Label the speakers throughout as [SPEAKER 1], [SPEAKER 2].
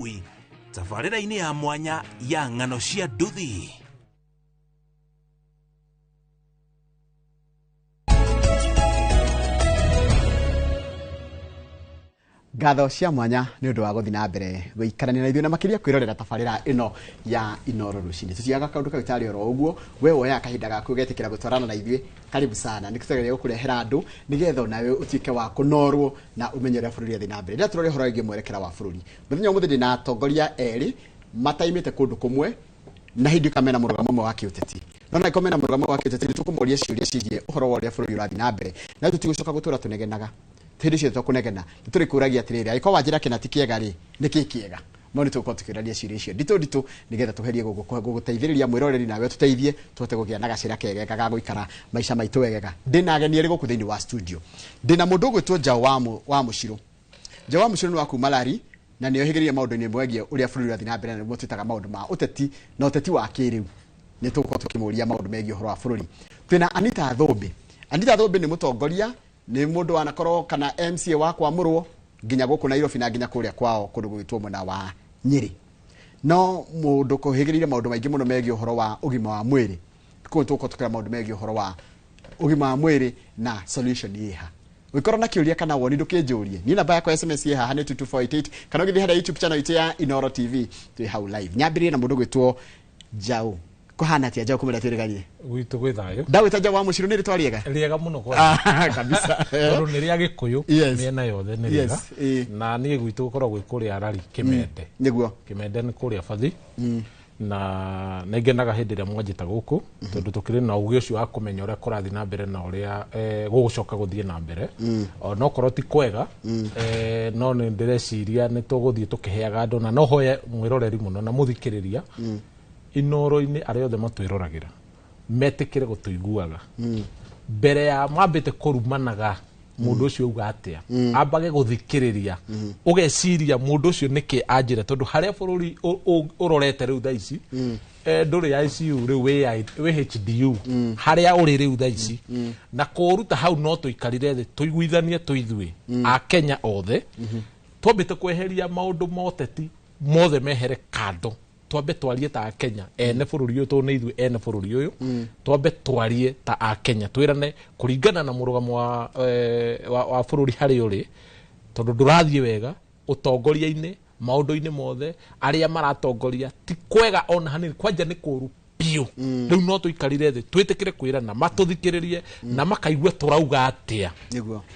[SPEAKER 1] Ui, tabarĩra-inĩ ya mwanya ya ng'ano cia nduthi.
[SPEAKER 2] Ngatho cia mwanya nĩ ũndũ wa gũthiĩ na mbere gũikarania na ithuĩ na makĩria kwĩrorera tabarĩra ĩno ya Inooro rũcinĩ. Tũtiaga kaũndũ kau tarĩ oro ũguo, we woyaga kahinda gaku ũgetĩkĩra gũtwarana na ithuĩ, karibu sana. Nĩ tũgeria gũkũrehera andũ nĩgetha onawe ũtuĩke wa kũnorwo na ũmenye ũrĩa bũrũri ũrathiĩ na mbere. Rĩrĩa tũrore ũhoro wĩgiĩ mwerekera wa bũrũri, mũthenya wa ũmũthĩ ndĩna atongoria erĩ mataimĩte kũndũ kũmwe na hindi kama mena mũrũgamo ũmwe wa kĩũteti. No na mena mũrũgamo wa kĩũteti nĩ tũkũmoria ciũria ciĩgiĩ ũhoro wa ũrĩa bũrũri ũrathiĩ na mbere, na tũtigũcoka gũtũra tũnegenaga hĩndĩ ciothe tũkũnegena. Nĩ tũrĩkũragia atĩrĩrĩ, angĩkorwo wanjĩra kĩna ti kĩega rĩ, nĩ kĩ kĩega? No nĩ tũgũkorwo tũkĩũrania ciũria icio nditũ nditũ nĩgetha tũgerie gũgũteithĩrĩria mwĩroreri nawe tũteithie tũhote kũgĩa na gacĩra kegega ga gũikara maica maitũ wegega. Ndĩna ageni erĩ gũkũ thĩinĩ wa studio. Ndĩna mũndũ ũgwĩtwo Njaũ wa Mũcirũ. Njaũ wa Mũcirũ nĩ wa kuma Lari na nĩ ohĩgĩrĩire maũndũ-inĩ megiĩ ũrĩa bũrũri ũrathiĩ na mbere, na nĩguo twĩtaga maũndũ ma ũteti na ũteti wa kĩrĩu. Nĩ tũgũkorwo tũkĩmũria maũndũ megiĩ ũhoro wa bũrũri. Twĩna Anita Thũmbĩ. Anita Thũmbĩ nĩ mũtongoria, nĩ mũndũ wanakorwo kana MCA wa kwamũrwo nginya gũkũ Nairobi na nginya kũrĩa kwao kũndũ gũgĩtwo mwena wa Nyĩrĩ. No mũndũ kũhĩgĩrĩire maũndũ maingĩ mũno megiĩ ũhoro wa ũgima wa mwĩrĩ. Kũu tũgũkorwo tũkĩra maũndũ megiĩ ũhoro wa ũgima wa mwĩrĩ na solution ĩha. Ũngĩkorwo na kĩũria kana woni ndũkĩnjũrie. Niĩ namba yakwa ya SMS ĩ haha nĩ 22488 kana ũgĩthiĩ harĩa YouTube channel itũ ya Inooro TV twĩ hau live. Nyambĩrĩrie na mũndũ ũgwĩtwo Njaũ. Kũhana atĩa Njaũ kũmĩra twĩrĩganie?
[SPEAKER 3] Gwitũ gwĩ thayũ.
[SPEAKER 2] Ndagwĩta Njaũ wa Mũcirũ nĩ rĩtwa rĩega?
[SPEAKER 3] Rĩega mũno kwa.
[SPEAKER 2] Kabisa.
[SPEAKER 3] Tondũ nĩ rĩa Gĩkũyũ. Mĩena yothe nĩ rĩega. Na niĩ gwitũ gũkoragwo gwĩ kũrĩa Rari Kĩmende.
[SPEAKER 2] Nĩguo.
[SPEAKER 3] Kĩmende nĩ kũrĩa Bathi. Na nĩ ngenaga hĩndĩ ĩrĩa mwanjĩta gũkũ tondũ tũkĩrĩ na ũgĩ ũcio wa kũmenya ũrĩa kũrathiĩ na mbere na ũrĩa gũgũcoka gũthiĩ na mbere. Ona okorwo ti kwega, no nĩ ndĩreciria nĩ tũgũthiĩ tũkĩheaga andũ, na no hoye mwĩroreri mũno na mũthikĩrĩria Inooro-inĩ arĩa othe matwĩroragĩra metĩkĩre gũtũiguaga mbere ya mambĩte kũrumanaga mũndũ ũcio auga atĩa, ambage gũthikĩrĩria, ũgeciria mũndũ ũcio nĩkĩ anjĩra, tondũ harĩa bũrũri ũrorete rĩu thaa ici, ndũrĩ ICU rĩu, wĩ HDU harĩa ũrĩ rĩu thaa ici, na kũũruta hau no tũikarire thĩ tũiguithanie tũithuĩ a Kenya othe, twambĩte kweheria maũndũ ma ũteti mothe mehere kando, twambe twarie ta Akenya ene bũrũri ũyũ, tondũ nĩ ithuĩ ene bũrũri ũyũ. Twambe twarie ta Akenya, twĩrane kũringana na mũrũgamo wa bũrũri harĩa ũrĩ, tondũ ndũrathiĩ wega ũtongoria-inĩ, maũndũ-inĩ mothe arĩa maratongoria ti kwega ona hanini, kwanja nĩ kũru biũ. Rĩu no tũikarire thĩ twĩtĩkĩre kwĩrana, matũthikĩrĩrie na makaigua tũrauga atĩa.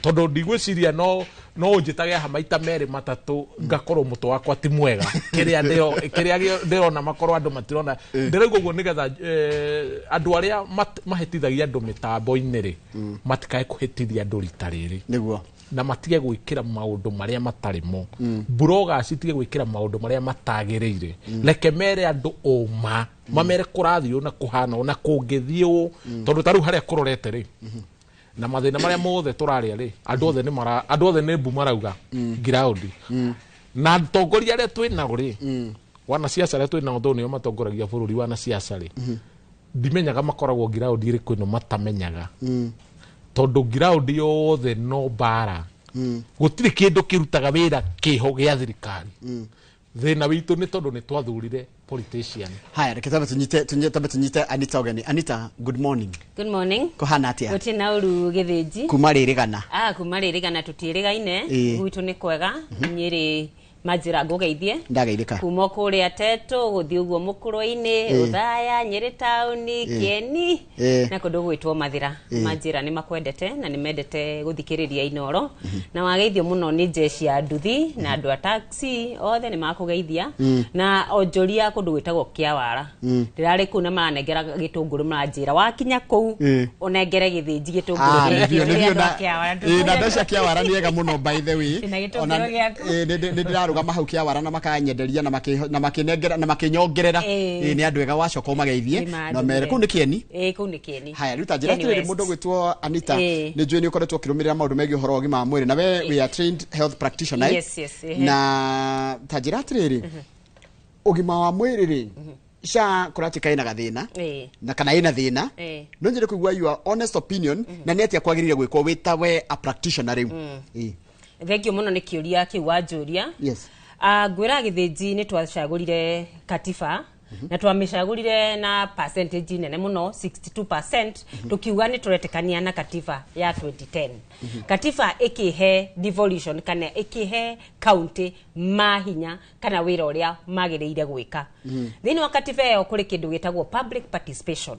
[SPEAKER 3] Tondũ ndigwĩciria no ũnjĩtage haha maita merĩ matatũ ngakorwo mũtwe wakwa ti mwega, kĩrĩa ndĩrona makorwo andũ matirona. Ndĩrauga ũguo nĩgetha andũ arĩa mahĩtithagia andũ mĩtambo-inĩ rĩ, matikae kũhĩtithia andũ rita rĩrĩ. Na matige gwĩkĩra maũndũ marĩa matarĩ mo. Bloggers citige gwĩkĩra maũndũ marĩa matagĩrĩire. Reke mere andũ ũma, mamere kũrathiĩ ũũ na kũhana ũũ na kũngĩthiĩ ũũ. Tondũ ta rĩu harĩa kũrorete rĩ, na mathĩna marĩa mothe tũrarĩa rĩ, andũ othe nĩ mara, andũ othe nĩ mbu marauga ground. Na atongoria arĩa twĩ nao rĩ, wanasiasa arĩa twĩ nao tondũ nĩo matongoragia bũrũri, wanasiasa rĩ, ndimenyaga makoragwo ground ĩrĩkũ ĩno matamenyaga. Tondũ ground yothe no mbara. Gũtirĩ kĩndũ kĩrutaga wĩra kĩho gĩa thirikari. Thĩna witũ nĩ tondũ nĩ twathurire politician.
[SPEAKER 2] Haya, reke twambe tunyite Anita ũgeni. Anita, good morning.
[SPEAKER 4] Good morning.
[SPEAKER 2] Kũhana atĩa?
[SPEAKER 4] Gũtirĩ na ũru Gĩthĩnji.
[SPEAKER 2] Kuma rĩrĩgana.
[SPEAKER 4] Kuma rĩrĩgana tũtiĩrĩgaine. Gwitũ nĩ kwega. Nyĩrĩ manjĩra ngũgeithie.
[SPEAKER 2] Ndageithĩka.
[SPEAKER 4] Kuma kũrĩa Tetu gũthiĩ ũguo Mũkũrwe-inĩ, Othaya, Nyĩrĩ taũni, Kĩeni, na kũndũ gwĩtwo Mathĩra. Manjĩra nĩ makwendete na nĩ mendete gũthikĩrĩria Inooro. Na wageithio mũno nĩ jeshi ya nduthi na andũ a taxi othe nĩ makũgeithia. Na onjoria kũndũ gwĩtagwo Kĩawara. Ndĩrarĩ kũu na maranengera gĩtũngũrũ, maranjĩra wakinya kũu ũnengere Gĩthĩnji gĩtũngũrũ gĩkĩ. Ũrĩa andũ a Kĩawara
[SPEAKER 2] Na andũ acio a Kĩawara nĩ ega mũno, by the way.
[SPEAKER 4] Ndĩna gĩtũngũrũ
[SPEAKER 2] Ona
[SPEAKER 4] gĩaku.
[SPEAKER 2] Nĩ ndĩrarũgama hau Kĩawara na makanyenderia na makĩnengera na makĩnyongerera. Nĩ andũ ega, wacoka ũmageithie.
[SPEAKER 4] Nĩ
[SPEAKER 2] Na mere kũu nĩ Kĩeni.
[SPEAKER 4] Kũu nĩ Kĩeni.
[SPEAKER 2] Haya, rĩu ta njĩra
[SPEAKER 4] Kĩeni
[SPEAKER 2] atĩrĩrĩ,
[SPEAKER 4] West.
[SPEAKER 2] mũndũ ũgwĩtwo Anita, nĩ njũĩ nĩ ũkoretwo ũkĩrũmĩrĩra maũndũ megiĩ ũhoro wa ũgima wa mwĩrĩ, na we we are trained health practitioner, eh?
[SPEAKER 4] Yes, yes, ehe.
[SPEAKER 2] Na ta njĩra atĩrĩrĩ, ũgima wa mwĩrĩ rĩ, SHA kũratuĩka ĩna gathĩna na kana ĩna thĩna, no nyende kũigua your honest opinion na nĩ atĩa kwagĩrĩire gwĩkwo wĩ ta we a practitioner rĩu.
[SPEAKER 4] Thank you mũno nĩ kĩũria kĩu wanjũria. Ngwĩra Gĩthĩnji, nĩ twacagũrire katiba na twamĩcagũrire na percentage nene mũno, 62%, tukiuga nĩ tũretĩkania na katiba ya 2010. Katiba ĩkĩhe devolution kana ĩkĩhe county mahinya kana wĩra ũrĩa magĩrĩire gwĩka. Thĩinĩ wa katiba ĩyo kũrĩ kĩndũ gĩtagwo public participation.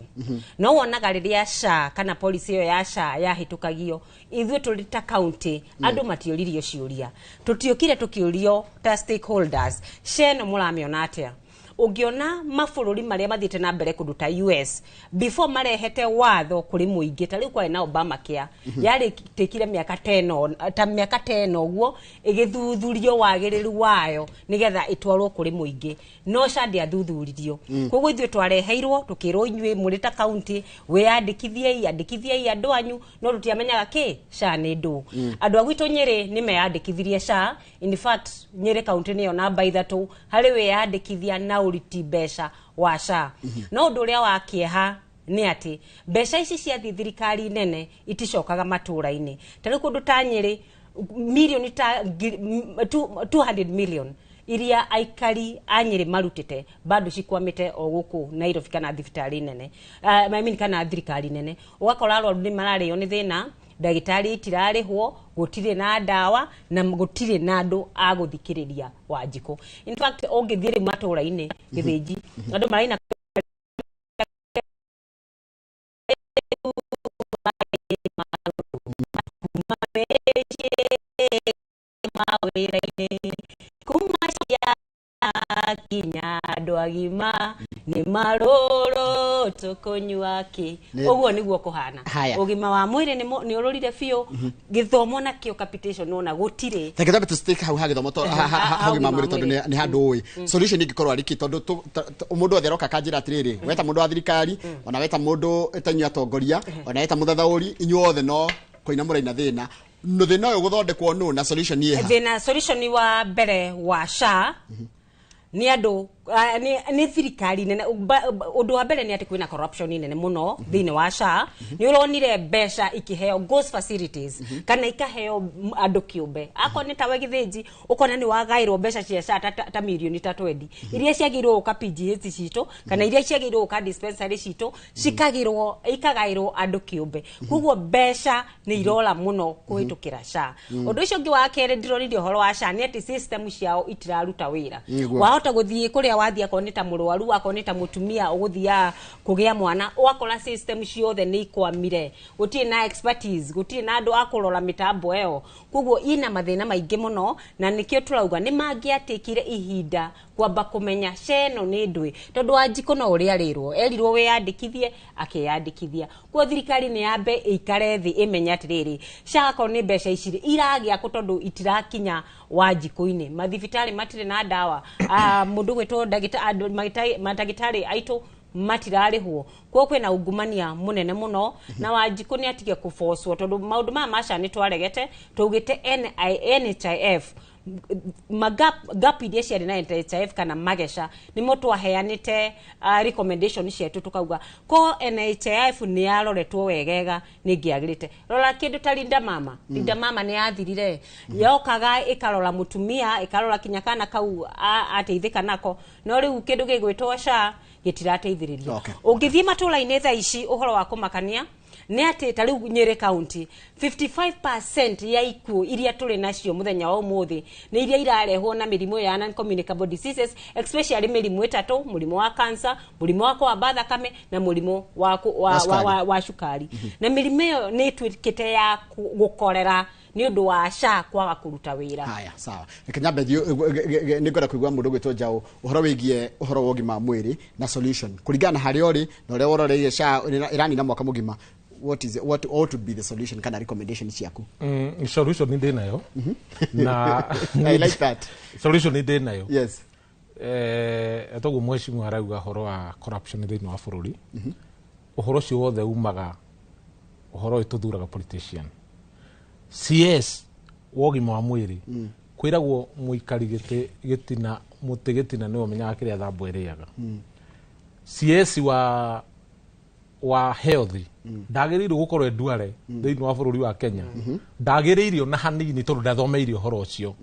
[SPEAKER 4] No wonaga rĩrĩa SHA kana policy ĩyo ya SHA yahĩtũkagio, ithuĩ tũrĩ ta county andũ matiũririo ciũria, tũtiũkire tũkĩũrio ta stakeholders, SHA ĩno mũramĩona atĩa? Ũngĩona mabũrũri marĩa mathiĩte na mbere kũndũ ta US, before marehete watho kũrĩ mũingĩ, ta rĩu kwarĩ na Obamacare, yarĩtĩkire mĩaka teno ta mĩaka teno ũguo ĩgĩthuthurio wagĩrĩru wayo nĩgetha ĩtwarwo kũrĩ mũingĩ, no SHA ndĩathuthuririo. Koguo ithuĩ twareheirwo tũkĩrwo, inyuĩ mũrĩ ta county wĩyandĩkithiei, andĩkithiei andũ anyu, no tũtiamenyaga kĩ SHA nĩ ndũ. Andũ a gwitũ Nyĩrĩ nĩ meyandĩkithirie SHA. In fact, Nyĩrĩ county nĩyo namba 3 harĩ wĩyandĩkithia na ũruti mbeca wa SHA. No ũndũ ũrĩa wa kĩeha nĩ atĩ mbeca ici ciathiĩ thirikari nene iticokaga matũra-inĩ. Ta rĩu kũndũ ta Nyĩrĩ, milioni ta 200 million iria aikari a Nyĩrĩ marutĩte bado cikwamĩte o gũkũ Nairobi kana thibitarĩ nene, I mean, kana thirikari nene. Ũgakora arwaru nĩ mararĩo nĩ thĩna, ndagĩtarĩ itirarĩhwo, gũtirĩ na ndawa na gũtirĩ na andũ a gũthikĩrĩria Wanjikũ. In fact, ũngĩthiĩ rĩu matũra-inĩ, Gĩthĩnji, andũ maraina mawĩra-inĩ, kuma cia kinya andũ agima nĩ marũrũ tũkũnyua kĩ. Ũguo nĩguo kũhana.
[SPEAKER 2] Haya.
[SPEAKER 4] Ũgima wa mwĩrĩ nĩ ũrũrire biũ, gĩthomo nakĩo capitation ona gũtirĩ.
[SPEAKER 2] Reke twambe tũ stick hau ha gĩthomo
[SPEAKER 4] Ha
[SPEAKER 2] ha ũgima wa
[SPEAKER 4] ũgima
[SPEAKER 2] mwĩrĩ,
[SPEAKER 4] wa
[SPEAKER 2] tondũ
[SPEAKER 4] mwĩrĩ.
[SPEAKER 2] nĩ handũ ũĩ solution ingĩkorwo arĩ kĩ, tondũ mũndũ othe aroka akanjĩra atĩrĩrĩ, weta mũndũ wa thirikari, ona weta mũndũ ta inyuĩ atongoria, ona weta mũthathaũri, inyuĩ othe no kũina mũraina thĩna. No thĩna ũyũ gũthondekwo nũ na solution ĩha?
[SPEAKER 4] Thĩna, solution wa mbere wa SHA nĩ andũ, nĩ thirikari nene. Ũndũ wa mbere nĩ atĩ kwĩna corruption nene mũno thĩinĩ wa SHA. Nĩ ũronire mbeca ikĩheo ghost facilities kana ikaheo andũ kĩũmbe. Akorwo nĩ tawe Gĩthĩnji, ũkona nĩ wagaĩrwo mbeca cia SHA ta mirioni ta 20 iria ciagĩrĩirwo gũka PGH citũ kana iria ciagĩrĩirwo gũka dispensary citũ, cikagĩrwo ikagaĩrwo andũ kĩũmbe. Koguo mbeca nĩ irora mũno kũhĩtũkĩra SHA. Ũndũ ũcio ũngĩ wa kerĩ ndĩronirie ũhoro wa SHA nĩ atĩ system ciao itiraruta wĩra. Wahota gũthiĩ kũrĩa wathiĩ, akorwo nĩ ta mũrwaru, akorwo nĩ ta mũtumia ũgũthiaga kũgĩa mwana, ũgakora system ciothe nĩ ikwamire, gũtirĩ na expertise, gũtirĩ na andũ a kũrora mĩtambo ĩyo. Koguo ina mathĩna maingĩ mũno, na nĩkĩo tũrauga nĩ mangĩatĩkire ihinda kwamba kũmenya SHA ĩno nĩ ndũĩ, tondũ Wanjikũ no ũrĩa arĩrwo erirwo wĩyandĩkithie, akĩyandĩkithia. Kuo thirikari nĩ yambe ĩikare thĩ ĩmenye atĩrĩrĩ, SHA akorwo nĩ mbeca ici iragĩa kũ, tondũ itirakinya Wanjikũ-inĩ. Mathibitarĩ matirĩ na ndawa. Mũndũ gwĩtwo andũ mandagĩtarĩ aitũ matirarĩhwo. Kuo kwĩna ungumania mũnene mũno, na Wanjikũ nĩ atige kũbocwo, tondũ maũndũ maya ma SHA nĩ twaregete, twaugĩte NHIF magap gap iria ciarĩ na NHIF kana mageca nĩmo twaheanĩte recommendation cietũ, tukauga ko NHIF nĩ yaroretwo wegega nĩ ingĩagĩrĩte. Rora kĩndũ ta Linda Mama. Linda Mama nĩ yathirire, yokaga ĩkarora mũtumia, ĩkarora kinya kana kau ateithĩka nako, no rĩu kĩndũ gĩgwĩtwo SHA gĩtirateithĩrĩria. Ũngĩthiĩ matũra-inĩ thaa ici, ũhoro wa kũmakania nĩ atĩ ta rĩu Nyĩrĩ County, 55% ya ikuũ iria tũrĩ nacio mũthenya wa ũmũthĩ nĩ iria irarehwo na mĩrimũ ya non-communicable diseases, especially mĩrimũ ĩtatũ: mũrimũ wa cancer, mũrimũ wa kũhamba thakame na mũrimũ
[SPEAKER 2] Wa cukari.
[SPEAKER 4] wa cukari. Na mĩrimũ ĩyo nĩ ĩtuĩkĩte ya gũkorera nĩ ũndũ wa SHA kwaga kũruta wĩra.
[SPEAKER 2] Haya, sawa, reke nyambe thiĩ, nĩ ngwenda kũigua mũndũ gwĩtwo Njaũ ũhoro wĩgiĩ ũhoro wa ũgima wa mwĩrĩ na solution kũringana na harĩa ũrĩ na ũrĩa wororeirie SHA ĩranina mwaka mũgima. What would be the solution kana recommendation ciaku?
[SPEAKER 3] Solution nĩ ndĩ nayo na
[SPEAKER 2] I like that.
[SPEAKER 3] Solution nĩ ndĩ nayo. Toguo mheshimiwa arauga ũhoro wa corruption thĩinĩ wa bũrũri, ũhoro ũcio wothe umaga ũhoro ũyũ tũthuraga politician. CS wa ũgima wa mwĩrĩ, kwĩragwo mũikari gĩtĩ gĩtina mũtĩ gĩtina nĩwe ũmenyaga kĩrĩa thambo ĩrĩaga. CS wa Wa health ndagĩrĩirwo gũkorwo Nduare thĩinĩ wa bũrũri wa Kenya, ndagĩrĩirio na hanini, tondũ ndathomeire ũhoro ũcio.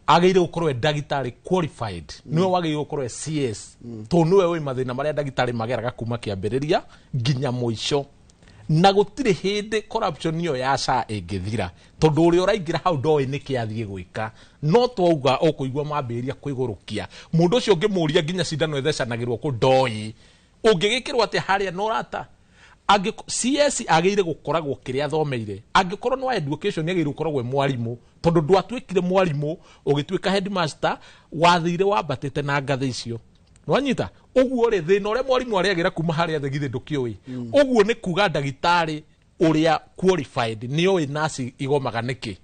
[SPEAKER 3] Agĩrĩire gũkorwo e ndagĩtarĩ qualified, nĩwe wagĩrĩirwo gũkorwo e CS, tondũ nĩwe wĩ mathĩna marĩa ndagĩtarĩ mageraga kuma kĩambĩrĩria nginya mũico. Na gũtirĩ hĩndĩ corruption ĩyo ya SHA ĩngĩthira, tondũ ũrĩa ũraingĩra hau ndoĩ nĩkĩ athiĩ gwĩka. No twauga ũkũigua mambĩrĩria kwĩgũrũkia mũndũ ũcio. Ũngĩmũria nginya cindano ĩthecanagĩrwo kũ, ndoĩ. Ũngĩgĩkĩrwo atĩa harĩa na ũrata? CS agĩrĩire gũkoragwo kĩrĩa athomeire. Angĩkorwo nĩ wa education, agĩrĩire gũkoragwo e mwarimũ, tondũ ndwatuĩkire mwarimũ ũgĩtuĩka headmaster, wathire wambatĩte na ngathĩ icio. Nwanyita ũguo rĩ, thĩna ũrĩa mwarimũ arĩagĩra kuma harĩa thĩ githĩ ndũkĩũĩ? Ũguo nĩ kuga ndagĩtarĩ ũrĩa qualified nĩ oĩ naci igomaga nĩkĩ.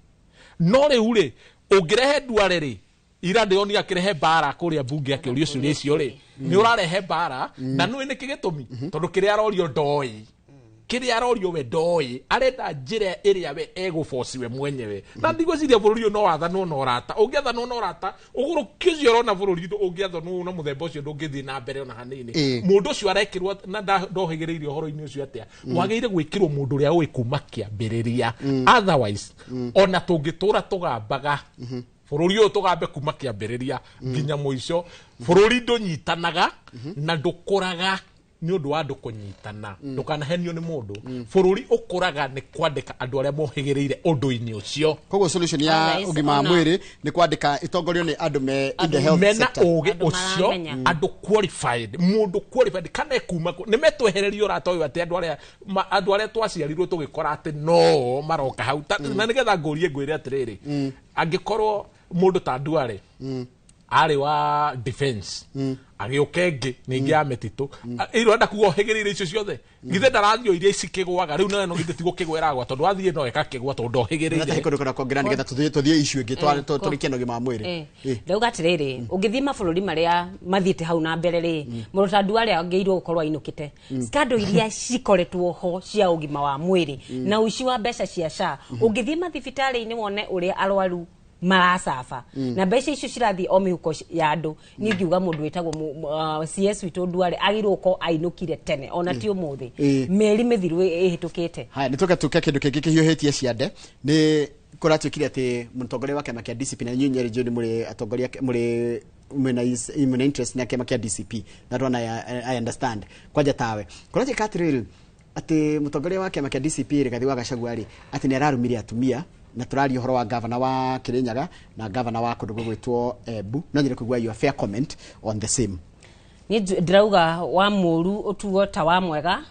[SPEAKER 3] No rĩu rĩ, ũngĩrehe Nduare rĩ, ira ndĩronire akĩrehe mbara kũrĩa mbunge akĩũrio ciũria icio rĩ, nĩ ũrarehe mbara. Na nĩũĩ nĩkĩ gĩtũmi? Tondũ kĩrĩa arorio ndoĩ, kĩrĩa arorio we ndoĩ, arenda njĩra ĩrĩa we egũboci we mwenyewe. Na ndigwĩciria bũrũri ũyũ no wathanwo na ũrata. Ũngĩathanwo na ũrata, ũgũrũki ũcio ũrona bũrũri ũngĩathanwo na mũthemba ũcio ndũngĩthiĩ na mbere ona hanini. Mũndũ ũcio arekĩrwo na ndohĩgĩrĩire ũhoro-inĩ ũcio atĩa. Wagĩrĩire gwĩkĩrwo mũndũ ũrĩa ũĩ kuma kĩambĩrĩria, otherwise ona tũngĩtũra tũgambaga bũrũri ũyũ, tũgambe kuma kĩambĩrĩria nginya mũico, bũrũri ndũnyitanaga na ndũkũraga nĩ ũndũ wa andũ kũnyitana. Ndũkanahenio nĩ mũndũ. Bũrũri ũkũraga nĩ kwandĩka andũ arĩa mohĩgĩrĩire ũndũ-inĩ ũcio.
[SPEAKER 2] Koguo solution ya
[SPEAKER 4] Otherwise,
[SPEAKER 2] ũgima wa mwĩrĩ nĩ kwandĩka itongorio nĩ andũ me in the health
[SPEAKER 3] mena
[SPEAKER 2] sector.
[SPEAKER 3] ũgĩ
[SPEAKER 4] Andũ
[SPEAKER 3] ũcio.
[SPEAKER 4] maramenya.
[SPEAKER 3] Andũ qualified, mũndũ qualified kana ekuma kũ, nĩ metwehereria ũrata ũyũ atĩ andũ arĩa twaciarirwo tũgĩkora atĩ no maroka hau. Na nĩgetha ngũrie, ngwĩre atĩrĩrĩ, angĩkorwo mũndũ ta Nduare arĩ wa defense, agĩũka ĩngĩ ningĩ ya mĩtitũ, ĩrenda kuga ũhĩgĩrĩire icio ciothe, githĩ ndarathiĩ o iria ici kĩgwaga rĩu? Nayo no githĩ ti gũkĩgwa ĩragwa, tondũ athiĩ no ĩgakĩgwa tondũ ndohĩgĩrĩire.
[SPEAKER 2] Nĩ kũndũ kũrĩa kuongerera nĩgetha tũthiĩ issue ĩngĩ, tũrĩkie na ũgima wa mwĩrĩ.
[SPEAKER 4] Ndauga atĩrĩrĩ, ũngĩthiĩ mabũrũri marĩa mathiĩte hau na mbere rĩ, mũndũ ta Nduare agĩrĩirwo gũkorwo ainũkĩte. Scandal iria cikoretwo ho cia ũgima wa mwĩrĩ na ũici wa mbeca cia SHA, ũngĩthiĩ mathibitarĩ-inĩ wone ũrĩa arwaru maracaba na mbeca icio cirathiĩ o mĩhuko ya andũ. Niĩ ngiuga mũndũ wĩtagwo CS witũ Nduare agĩrĩirwo gũkorwo ainũkire tene, ona ti ũmũthĩ, mĩeri mĩthiru ĩhĩtũkĩte.
[SPEAKER 2] Haya, nĩ tũke tũke kĩndũ kĩngĩ kĩhiũhĩtie ciande. Nĩ kũratuĩkire atĩ mũtongoria wa kĩama kĩa DCP, na inyuĩ Nyeri njũĩ nĩ mũrĩ atongoria, mũrĩ mwĩna interest na kĩama kĩa DCP, that one I understand. Kwanja tawe kũratuĩka atĩrĩrĩ, atĩ mũtongoria wa kĩama kĩa DCP Rigathĩ wa Gachagua rĩ, atĩ nĩ ararumire atumia. Na tũraria ũhoro wa gavana wa Kirinyaga na gavana wa kũndũ gũgwĩtwo Embu. No nyende kũigua your fair comment on the same.
[SPEAKER 4] Niĩ ndĩrauga wa mũru ũtuo ta wa mwega,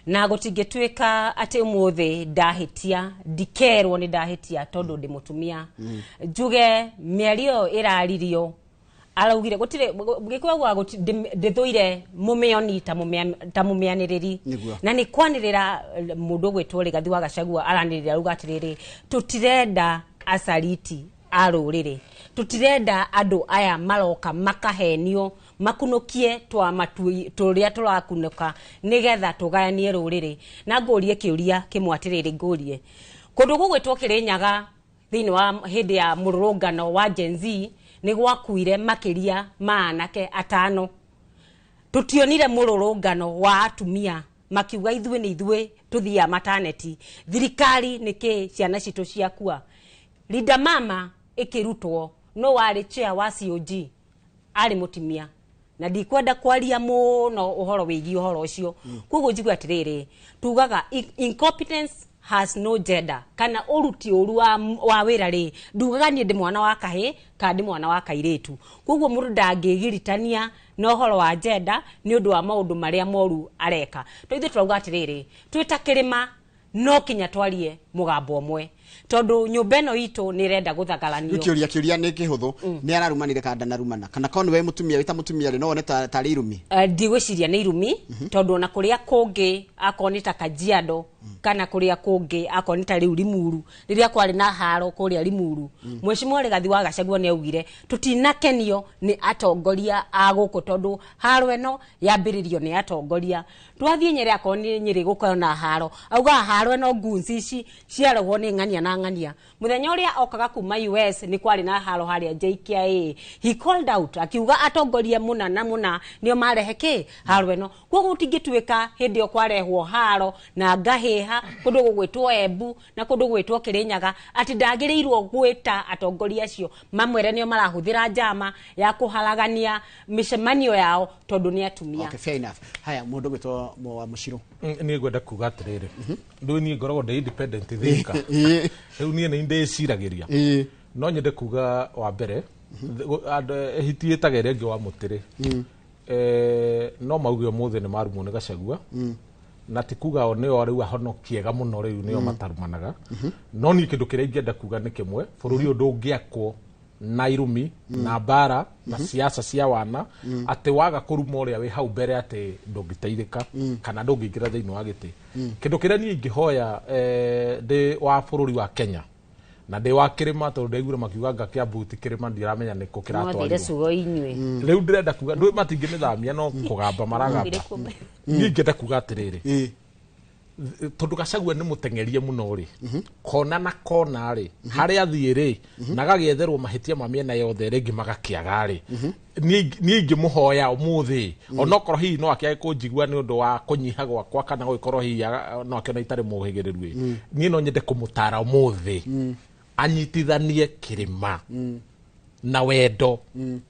[SPEAKER 4] na gũtingĩtuĩka atĩ ũmũthĩ ndahĩtia ndikerwo nĩ ndahĩtia tondũ ndĩ mũtumia. Njuge mĩario ĩyo ĩraririo araugire gũtirĩ gĩkũyũ augaga ndĩthũire mũmĩoni ta mũmĩanĩrĩri. Na nĩ kwanĩrĩra mũndũ ũgwĩtwo Rigathi wa Gachagua aranĩrĩra auga atĩrĩrĩ, tũtirenda acariti a rũrĩrĩ, tũtirenda andũ aya maroka makahenio makunũkie twama tũrĩa tũrakunũka nĩgetha tũgayanie rũrĩrĩ. Na ngũrie kĩũria kĩmwe atĩrĩrĩ, ngũrie kũndũ gũgwĩtwo Kĩrĩnyaga thĩinĩ wa hĩndĩ ya mũrũrũngano wa Gen Z nĩ gwakuire makĩria ma anake atano. Tutionire mũrũrũngano wa atumia makiuga ithuĩ nĩ ithuĩ tũthiaga mataneti thirikari nĩkĩ ciana citũ ciakua. Linda Mama ĩkĩrutwo, no warĩ chair wa COG arĩ mũtumia, na ndikwenda kwaria mũno ũhoro wĩgiĩ ũhoro ũcio. Koguo njigue atĩrĩrĩ, tugaga incompetence has no gender, kana ũruti ũru wa wĩra rĩ, ndugaga niĩ ndĩ mwana wa kahĩ kana ndĩ mwana wa kairĩtu. Koguo mũndũ ndangĩgiritania na ũhoro wa gender nĩ ũndũ wa maũndũ marĩa moru areka. To ithuĩ tũrauga atĩrĩrĩ, twĩ ta kĩrĩma no kinya twarie mũgambo ũmwe, tondũ nyũmba ĩno itũ nĩ ĩrenda gũthagaranio.
[SPEAKER 2] Rĩu kĩũria nĩ kĩhũthũ, nĩ ararumanire kana ndanarumana? Kana korwo nĩwe mũtumia, wĩta mũtumia rĩ, no wone tarĩ irumi?
[SPEAKER 4] Ndigwĩciria nĩ irumi, tondũ ona kũrĩa kũngĩ akorwo nĩ ta Kajiado. Kana kuria kungi akorwo nĩ ta rĩu Limuru, rĩrĩa kwarĩ na haro kũrĩa Limuru, Mheshimiwa Rigathi wa Gachagua nĩ augire tutinakenio nĩ atongoria a gũkũ tondũ haro ĩno yambĩrĩrio nĩ atongoria. Twathiĩ Nyĩrĩ, akorwo nĩ Nyĩrĩ gũkorwo na haro, augaga haro ĩno goons ici ciarogwo nĩ ng'ania na ng'ania. Mũthenya ũrĩa okaga kuma US nĩ kwarĩ na haro harĩa JKIA, he called out akiuga atongoria mũna na mũna nĩo marehe kĩ haro ĩno. Koguo gũtingĩtuĩka hĩndĩ ĩyo kwarehwo haro na ngahĩha kũndũ gũgwĩtwo Embu na kũndũ gũgwĩtwo Kĩrĩnyaga atĩ ndagĩrĩirwo gwĩta atongoria acio mamwĩre nĩo marahũthĩra njama ya kũharagania mĩcemanio yao tondũ nĩ atumia.
[SPEAKER 2] Okay, fair enough. Haya, mũndũ gwĩtwo wa Mũcirũ.
[SPEAKER 3] Niĩ ngwenda kuga atĩrĩrĩ, rĩu niĩ ngoragwo ndĩ independent thinker. Rĩu niĩ nĩ ndĩciragĩria. No nyende kuga wa mbere, hiti ĩtaga ĩrĩa ĩngĩ wa mũtĩrĩ. No mauge ũmũthĩ nĩ marumwo nĩ Gachagua, na ti kuga o nĩo rĩu ahonokiega mũno, rĩu nĩo matarumanaga. No niĩ kĩndũ kĩrĩa ingĩenda kuga nĩ kĩmwe: bũrũri ũyũ ndũngĩakwo na irumi na mbara na siasa cia wana, atĩ waga kũruma ũrĩa wĩ hau mbere atĩ ndũngĩteithĩka kana ndũngĩingĩra thĩinĩ wa gĩtĩ. Kĩndũ kĩrĩa niĩ ingĩhoya, ndĩ wa bũrũri wa Kenya na ndĩ wa kĩrĩma, tondũ ndaiguire makiuga nga Kiambu ti kĩrĩma, ndiramenya nĩkũ
[SPEAKER 4] mwathire
[SPEAKER 3] kĩratwarirwo.
[SPEAKER 4] Ciugo inyuĩ.
[SPEAKER 3] Rĩu ndĩrenda kuga ndũ matingĩmĩthamia, no kũgamba maragamba.
[SPEAKER 4] Mwathire kuo.
[SPEAKER 3] Niĩ ingĩenda kuga atĩrĩrĩ, tondũ Gachagua nĩ mũteng'erie mũno rĩ, kona na kona rĩ, harĩa athiĩ rĩ, na agagĩetherwo mahĩtia ma mĩena yothe rĩngĩ magakĩaga rĩ, niĩ ingĩmũhoya ũmũthĩ, onokorwo hihi no akĩage kũnjigua nĩ ũndũ wa kũnyiha gwakwa, kana gũgĩkorwo hihi no akĩona itarĩ mũhĩgĩrĩru ĩ, niĩ no nyende kũmũtara ũmũthĩ anyitithanie kĩrĩma na wendo.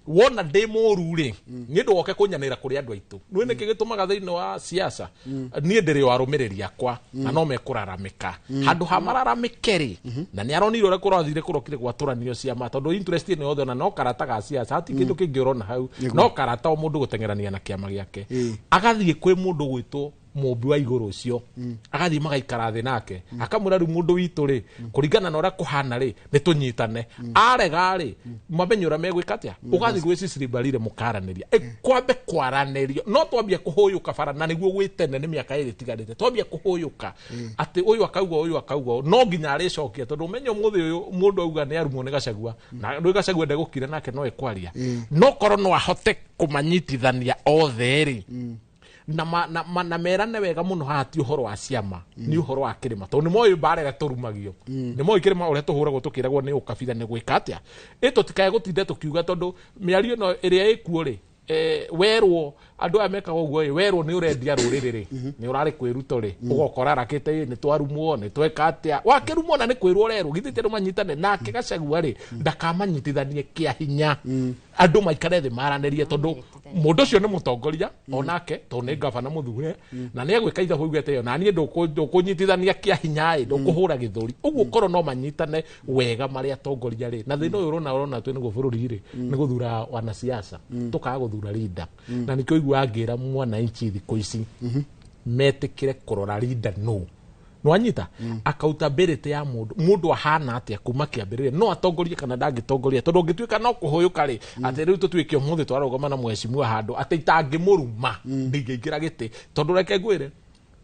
[SPEAKER 3] Wona ndĩ mũru rĩ, niĩ ndũgoke kũnyanĩra kũrĩ andũ aitũ. Nĩ nĩkĩ gĩtũmaga thĩinĩ wa siasa niĩ ndĩrĩ o arũmĩrĩri akwa na no mekũraramĩka handũ ha mararamĩke rĩ, na nĩ aronire ũrĩa kũrathire kũrokire gwatũranio ciama, tondũ interest ĩno yothe ona no karata ga siasa, hati kĩndũ kĩngĩ ũrona hau, no karata o mũndũ gũteng'erania na kĩama gĩake. Agathiĩ kwĩ mũndũ gwĩtwo mũmbi wa igũrũ ũcio, agathiĩ magaikara thĩ nake, akamwĩra rĩu mũndũ witũ rĩ, kũringana na ũrĩa kũhana rĩ, nĩ tũnyitane. Arega rĩ, mamenye ũrĩa megwĩka atĩa. Ũgathiĩ gwĩ Cecily Mbarire mũkaranĩria. Kwambe kwaranĩrio, no twambia kũhũyũka bara na nĩguo gwĩ tene nĩ mĩaka 2 ĩtigarĩte, twambia kũhũyũka atĩ ũyũ akauga, ũyũ akauga ũũ, no nginya arĩcokia, tondũ ũmenye ũmũthĩ ũyũ mũndũ auga nĩ arumwo nĩ Gachagua, na rĩu Gachagua ndegũkira nake no ekwaria, no korwo no ahote kũmanyitithania othe rĩ, na merane wega mũno, haha ti ũhoro wa ciama, nĩ ũhoro wa kĩrĩma, tondũ nĩ moĩ mbara ĩrĩa tũrumagio, nĩ moĩ kĩrĩma ũrĩa tũhũragwo tũkĩragwo nĩ ũkabira nĩ gwĩka atĩa. Ĩ tũtikae gũtinda tũkiuga, tondũ mĩario ĩno ĩrĩa ĩkuo rĩ, werwo andũ aya mekaga ũguo ĩ, werwo nĩ ũrendia rũrĩrĩ rĩ, nĩ ũrarĩ kwĩruto rĩ, ũgokora arakĩte ĩ nĩ twarumwo, nĩ tweka atĩa, wakĩrumwo na nĩ kwĩrwo ũrerwo. Githĩ ti andũ manyitane nake Gachagua rĩ, ndakamanyitithanie kĩa hinya, andũ maikare thĩ maranĩrie, tondũ mũndũ ũcio nĩ mũtongoria onake, tondũ nĩ gavana mũthure na nĩ egwĩka ithabu augĩte ĩyo, na niĩ ndũkũnyitithania kĩa hinya ĩ, ndũkũhũra gĩthũri ũguo. Korwo no manyitane wega marĩ atongoria rĩ, na thĩna ũyũ ũrona twĩ nĩguo bũrũri rĩ, nĩ gũthura wanasiasa, tũkaga gũthura leader. Na nĩkĩo iguaga ngĩra mwananchi thikũ ici metĩkĩre kũrora leader nũ nwanyita accountability ya mundu, mundu ahana atia kuma kiambiriria, no atongorie kana ndangĩtongoria, tondũ ũngĩtuĩka no kũhũyũka rĩ, atĩ rĩu tũtuĩke ũmũthĩ twarũgama na mheshimiwa handũ atĩ itangĩmũruma ndingĩingĩra gĩtĩ. Tondũ reke ngwĩre,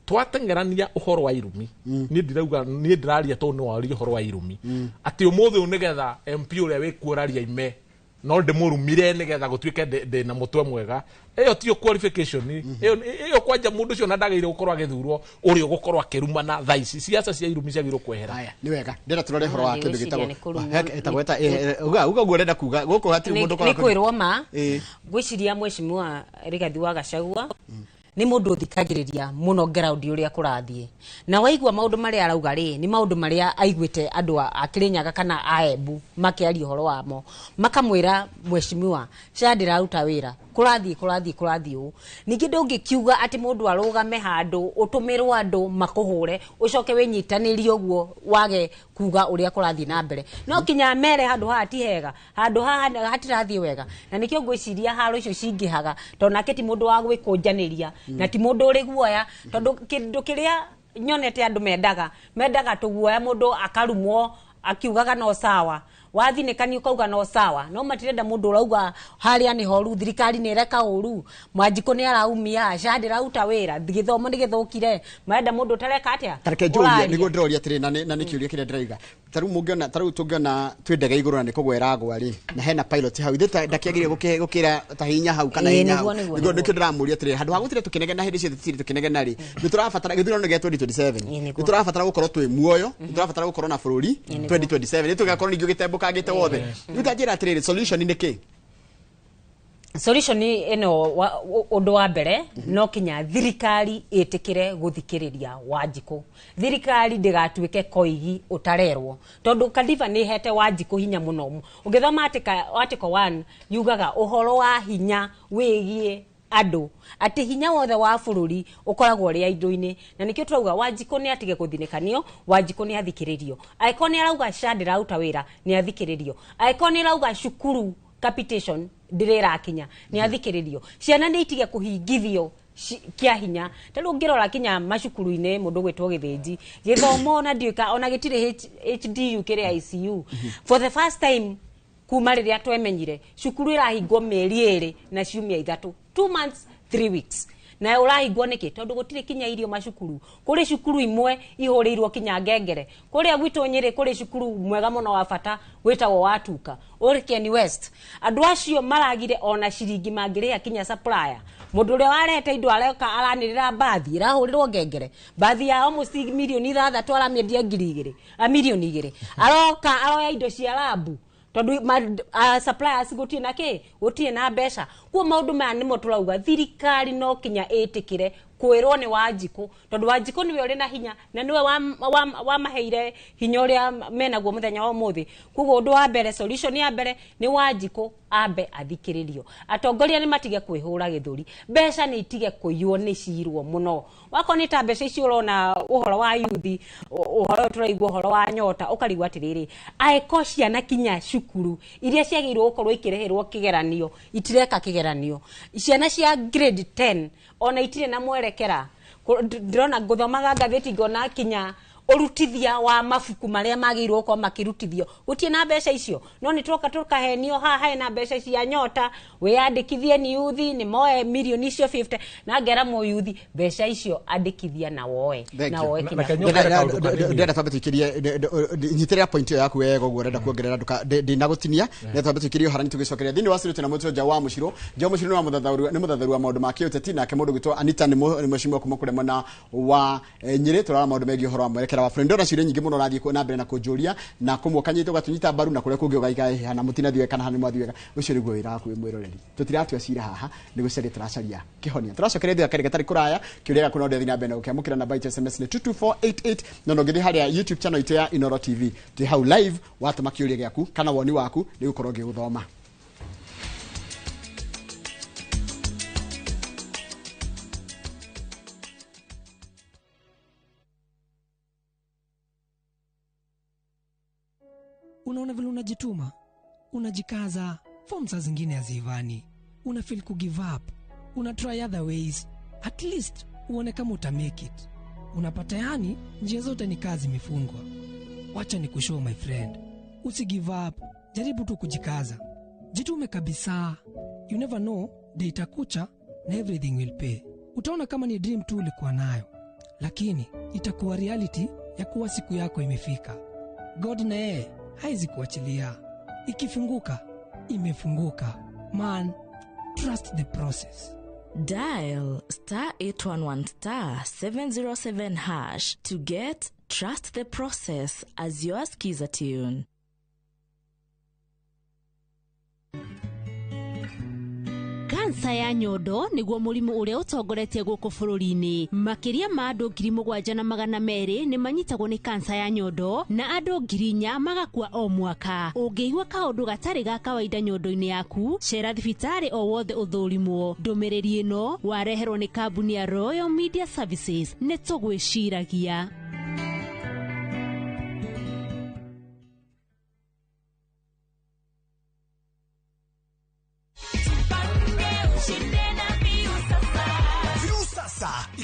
[SPEAKER 3] twateng'erania ũhoro wa irumi, niĩ ndirauga, niĩ ndĩraria tondũ nĩ waria ũhoro wa irumi, atĩ ũmũthĩ ũyũ nĩgetha MP ũrĩa wĩkuo raria ime no ndĩmũrumire nĩgetha gũtuĩke ndĩ na mũtwe mwega, ĩyo tiyo qualification. Ĩyo kwanja mũndũ ũcio na ndagĩrĩire gũkorwo agĩthurwo ũrĩa ũgũkorwo akĩrumana. Thaa ici siasa cia irumi ciagĩrĩirwo kwehera.
[SPEAKER 2] Haya, nĩ wega, ndĩrenda tũrore ũhoro wa
[SPEAKER 4] Niĩ
[SPEAKER 2] kĩndũ
[SPEAKER 4] ngwĩciria
[SPEAKER 2] gĩtagwo
[SPEAKER 4] nĩ kũrumwo.
[SPEAKER 2] Ĩtagwo uga uga ũguo ũrenda kuga gũkũ hatirĩ mũndũ
[SPEAKER 4] nĩ
[SPEAKER 2] ũkoragwo.
[SPEAKER 4] kwĩrwo ma. Ngwĩciria Mheshimiwa Rigathi wa Gachagua nĩ mũndũ ũthikagĩrĩria mũno ground ũrĩa kũrathiĩ, na waigua maũndũ marĩa arauga rĩ, nĩ maũndũ marĩa aiguĩte andũ a Kĩrĩnyaga kana a Embu makĩaria ũhoro wamo, makamwĩra mheshimiwa ca ndĩraruta wĩra, kũrathiĩ kũrathiĩ kũrathiĩ ũũ. Ningĩ ndũngĩkiuga atĩ mũndũ arũgame handũ ũtũmĩrwo andũ makũhũre, ũcoke wĩnyitanĩrie ũguo wage kuga ũrĩa kũrathiĩ na mbere. No kinya mere handũ haha ti hega, handũ haha hatirathiĩ wega, na nĩkĩo ngwĩciria haro icio cingĩhaga, tondũ nake ti mũndũ wa gwĩkũnjanĩria na ti mũndũ ũrĩ guoya, tondũ kĩndũ kĩrĩa nyonete andũ mendaga tũguoya, mũndũ akarumwo akiugaga no sawa. Wathinĩkani ũkauga no sawa, no matirenda mũndũ ũrauga harĩa nĩ horu, thirikari nĩ ĩreka ũru, Mwanjikũ nĩ araumia, SHA ndĩraruta wĩra, gĩthomo nĩ gĩthũkire, marenda mũndũ ũtareka atĩa?
[SPEAKER 2] Tareke njũrie, nĩguo ndĩroria atĩrĩ, na nĩ kĩũria kĩrĩa ndĩraiga. Tarĩu mũngĩona, tarĩu tũngĩona twĩ ndege igũrũ na nĩ kũgwa ĩragwa rĩ, na hena pilot hau, ithuĩ ndakĩagĩrĩire gũkĩra ta hinya hau kana hinya hau. Nĩguo nĩkĩo ndĩramũria atĩrĩ, handũ ha gũtinda tũkĩnegena hĩndĩ ciothe tũtinde tũkĩnegena rĩ, nĩ tũrabatara gĩthurano gĩa 2027, nĩ tũrabatara gũkorwo twĩ muoyo, nĩ tũrabatara gũkorwo na bũrũri 2027, nĩ tũgakorwo ningĩ ũgĩtembũkangĩte wothe. Rĩu ta njĩra atĩrĩrĩ, solution nĩ kĩ?
[SPEAKER 4] Solution ĩno, ũndũ wa mbere no kinya thirikari ĩtĩkĩre gũthikĩrĩria Wanjikũ. Thirikari ndĩgatuĩke koigi ũtarerwo, tondũ katiba nĩ ĩhete Wanjikũ hinya mũno. Ũngĩthoma article 1 yugaga ũhoro wa hinya wĩgiĩ andũ, atĩ hinya wothe wa bũrũri ũkoragwo ũrĩ indo-inĩ, na nĩkĩo tũrauga Wanjikũ nĩ atige gũthinĩkanio, Wanjikũ nĩ athikĩrĩrio. Angĩkorwo nĩ arauga SHA ndĩraruta wĩra, nĩ athikĩrĩrio. Angĩkorwo nĩ arauga cukuru capitation ndĩrĩ ĩrakinya, nĩ athikĩrĩrio. Ciana nĩ itige kũhingithio kia hinya. Ta rĩu ũngĩrora kinya macukuru-inĩ, mũndũ gwĩtwo Gĩthĩnji, gĩthomo ona ndiũĩ ona gĩtirĩ HDU kĩrĩ ICU. For the first time kuma rĩrĩa twemenyire, cukuru ĩrahingwo mĩeri 2 na ciumia 3, 2 months 3 weeks. Na ũrahingwo nĩkĩ? Tondũ gũtirĩ kinya irio macukuru. Kũrĩ cukuru imwe ihũrĩirwo kinya ngengere. Kũrĩa gwitũ Nyĩrĩ kũrĩ cukuru mwega mũno wa bata wĩtagwo Watuka, ũrĩ Kieni West. Andũ acio maragire ona ciringi mangĩrĩha kinya supplier. Mũndũ ũrĩa warehete indo areka aranĩrĩra mbathi, ĩrahũrĩrwo ngengere. Mbathi ya almost mirioni 6 aramĩendia ngiri igĩrĩ, mirioni 2. Aroka aroya indo cia labu, tondũ suppliers gũtirĩ na kĩ, gũtirĩ na mbeca. Kuo maũndũ maya nĩmo tũrauga thirikari no kinya ĩtĩkĩre kwĩrwo nĩ Wanjikũ, tondũ Wanjikũ nĩwe ũrĩ na hinya na nĩwe wamaheire hinya ũrĩa menaguo mũthenya wa ũmũthĩ. Koguo ũndũ wa mbere, solution ya mbere nĩ Wanjikũ ambe athikĩrĩrio. Atongoria nĩ matige kwĩhũra gĩthũri, mbeca nĩ itige kũiywo, nĩ cirwo mũno. Wakorwo nĩ ta mbeca icio ũrona ũhoro wa yuthi, ũhoro tũraigua ũhoro wa nyota, ũkarigwo atĩrĩrĩ, angĩkorwo ciana kinya cukuru iria ciagĩrĩirwo gũkorwo ikĩrĩhĩrwo kĩgeranio itireka kĩgeranio, ciana cia grade 10 ona itirĩ na mwerekera. Ndĩrona ngũthomaga ngathĩti ngona kinya ũrutithia wa mabuku marĩa magĩrĩirwo gũkorwo makĩrutithio gũtirĩ na mbeca icio. No nĩ tũroka tũkahenio haha hena mbeca cia nyota, wĩyandĩkithie nĩ yuthi nĩ moe mirioni icio 50, na ngera mũyuthi mbeca icio andĩkithia na woe na woe kinya.
[SPEAKER 2] Ndĩrenda twambe tũikĩrie, nyitĩrĩra point ĩyo yaku wega ũguo ũrenda kuongerera, ndinagũtinia. Ndĩrenda twambe tũikĩrie ũhoro tũgĩcokeria thĩinĩ wa studio. Twĩna mũtwe Nja wa Mũcirũ. Nja wa Mũcirũ nĩ mũthathaũri wa maũndũ ma kĩũteti, nake mũndũ gwĩtwo Anita nĩ mũcimwa kuma kũrĩa mwena wa Nyĩrĩ. Tũrarora maũndũ megiĩ ũhoro wa mwerekera wa bũrũri. Ndĩrona ciũria nyingĩ mũno ũrathiĩ na mbere na kũnjũria, na kũmwe ũkanyita ũgatũnyita mbaru, na kũrĩa kũngĩ ũgaiga na mũtinathiĩ wega kana hana mwathiĩ wega. Ũcio nĩguo wĩra waku wĩ mwĩroreri. Tũtiratua cira haha, nĩ gũcaria tũracaria kĩhonia. Tũracokeria ithuĩ akarĩ gatarĩ kũraya. Kĩũria gĩaku no ndĩrathiĩ na mbere na gũkĩamũkĩra. Namba itũ SMS nĩ 22488, na no ũngĩthiĩ harĩa YouTube channel itũ ya Inooro TV, twĩ hau live, watũma kĩũria gĩaku kana woni waku nĩ gũkorwo ngĩgũthoma.
[SPEAKER 5] Unaona vile unajituma, unajikaza, form saa zingine haziivani, una feel ku give up, una try other ways, at least uone kama uta make it. Unapata yani njia zote ni kazi imefungwa. Wacha ni kushow my friend, usi give up, jaribu tu kujikaza, jitume kabisa. You never know, day itakucha na everything will pay. Utaona kama ni dream tu ulikuwa nayo, lakini itakuwa reality ya kuwa siku yako imefika. God na yeye haizi kuachilia. Ikifunguka, imefunguka. Man, trust the process.
[SPEAKER 6] Dial star 811 star 707 hash to get Trust the Process as your skiza tune.
[SPEAKER 7] Kansa ya nyondo niguo mũrimũ ũrĩa ũtongoretie gũkũ bũrũri-inĩ. Makĩria ma andũ 7,200 nĩ manyitagwo nĩ kansa ya nyondo na andũ 4,000 magakua o mwaka. Ũngĩigua kaũndũ gatarĩ ga kawaida nyondo-inĩ yaku, cera thibitarĩ o wothe ũthũrimwo. Ndũmĩrĩri ĩno wareherwo nĩ kambuni ya Royal Media Services. Nĩ tũgwĩciragia.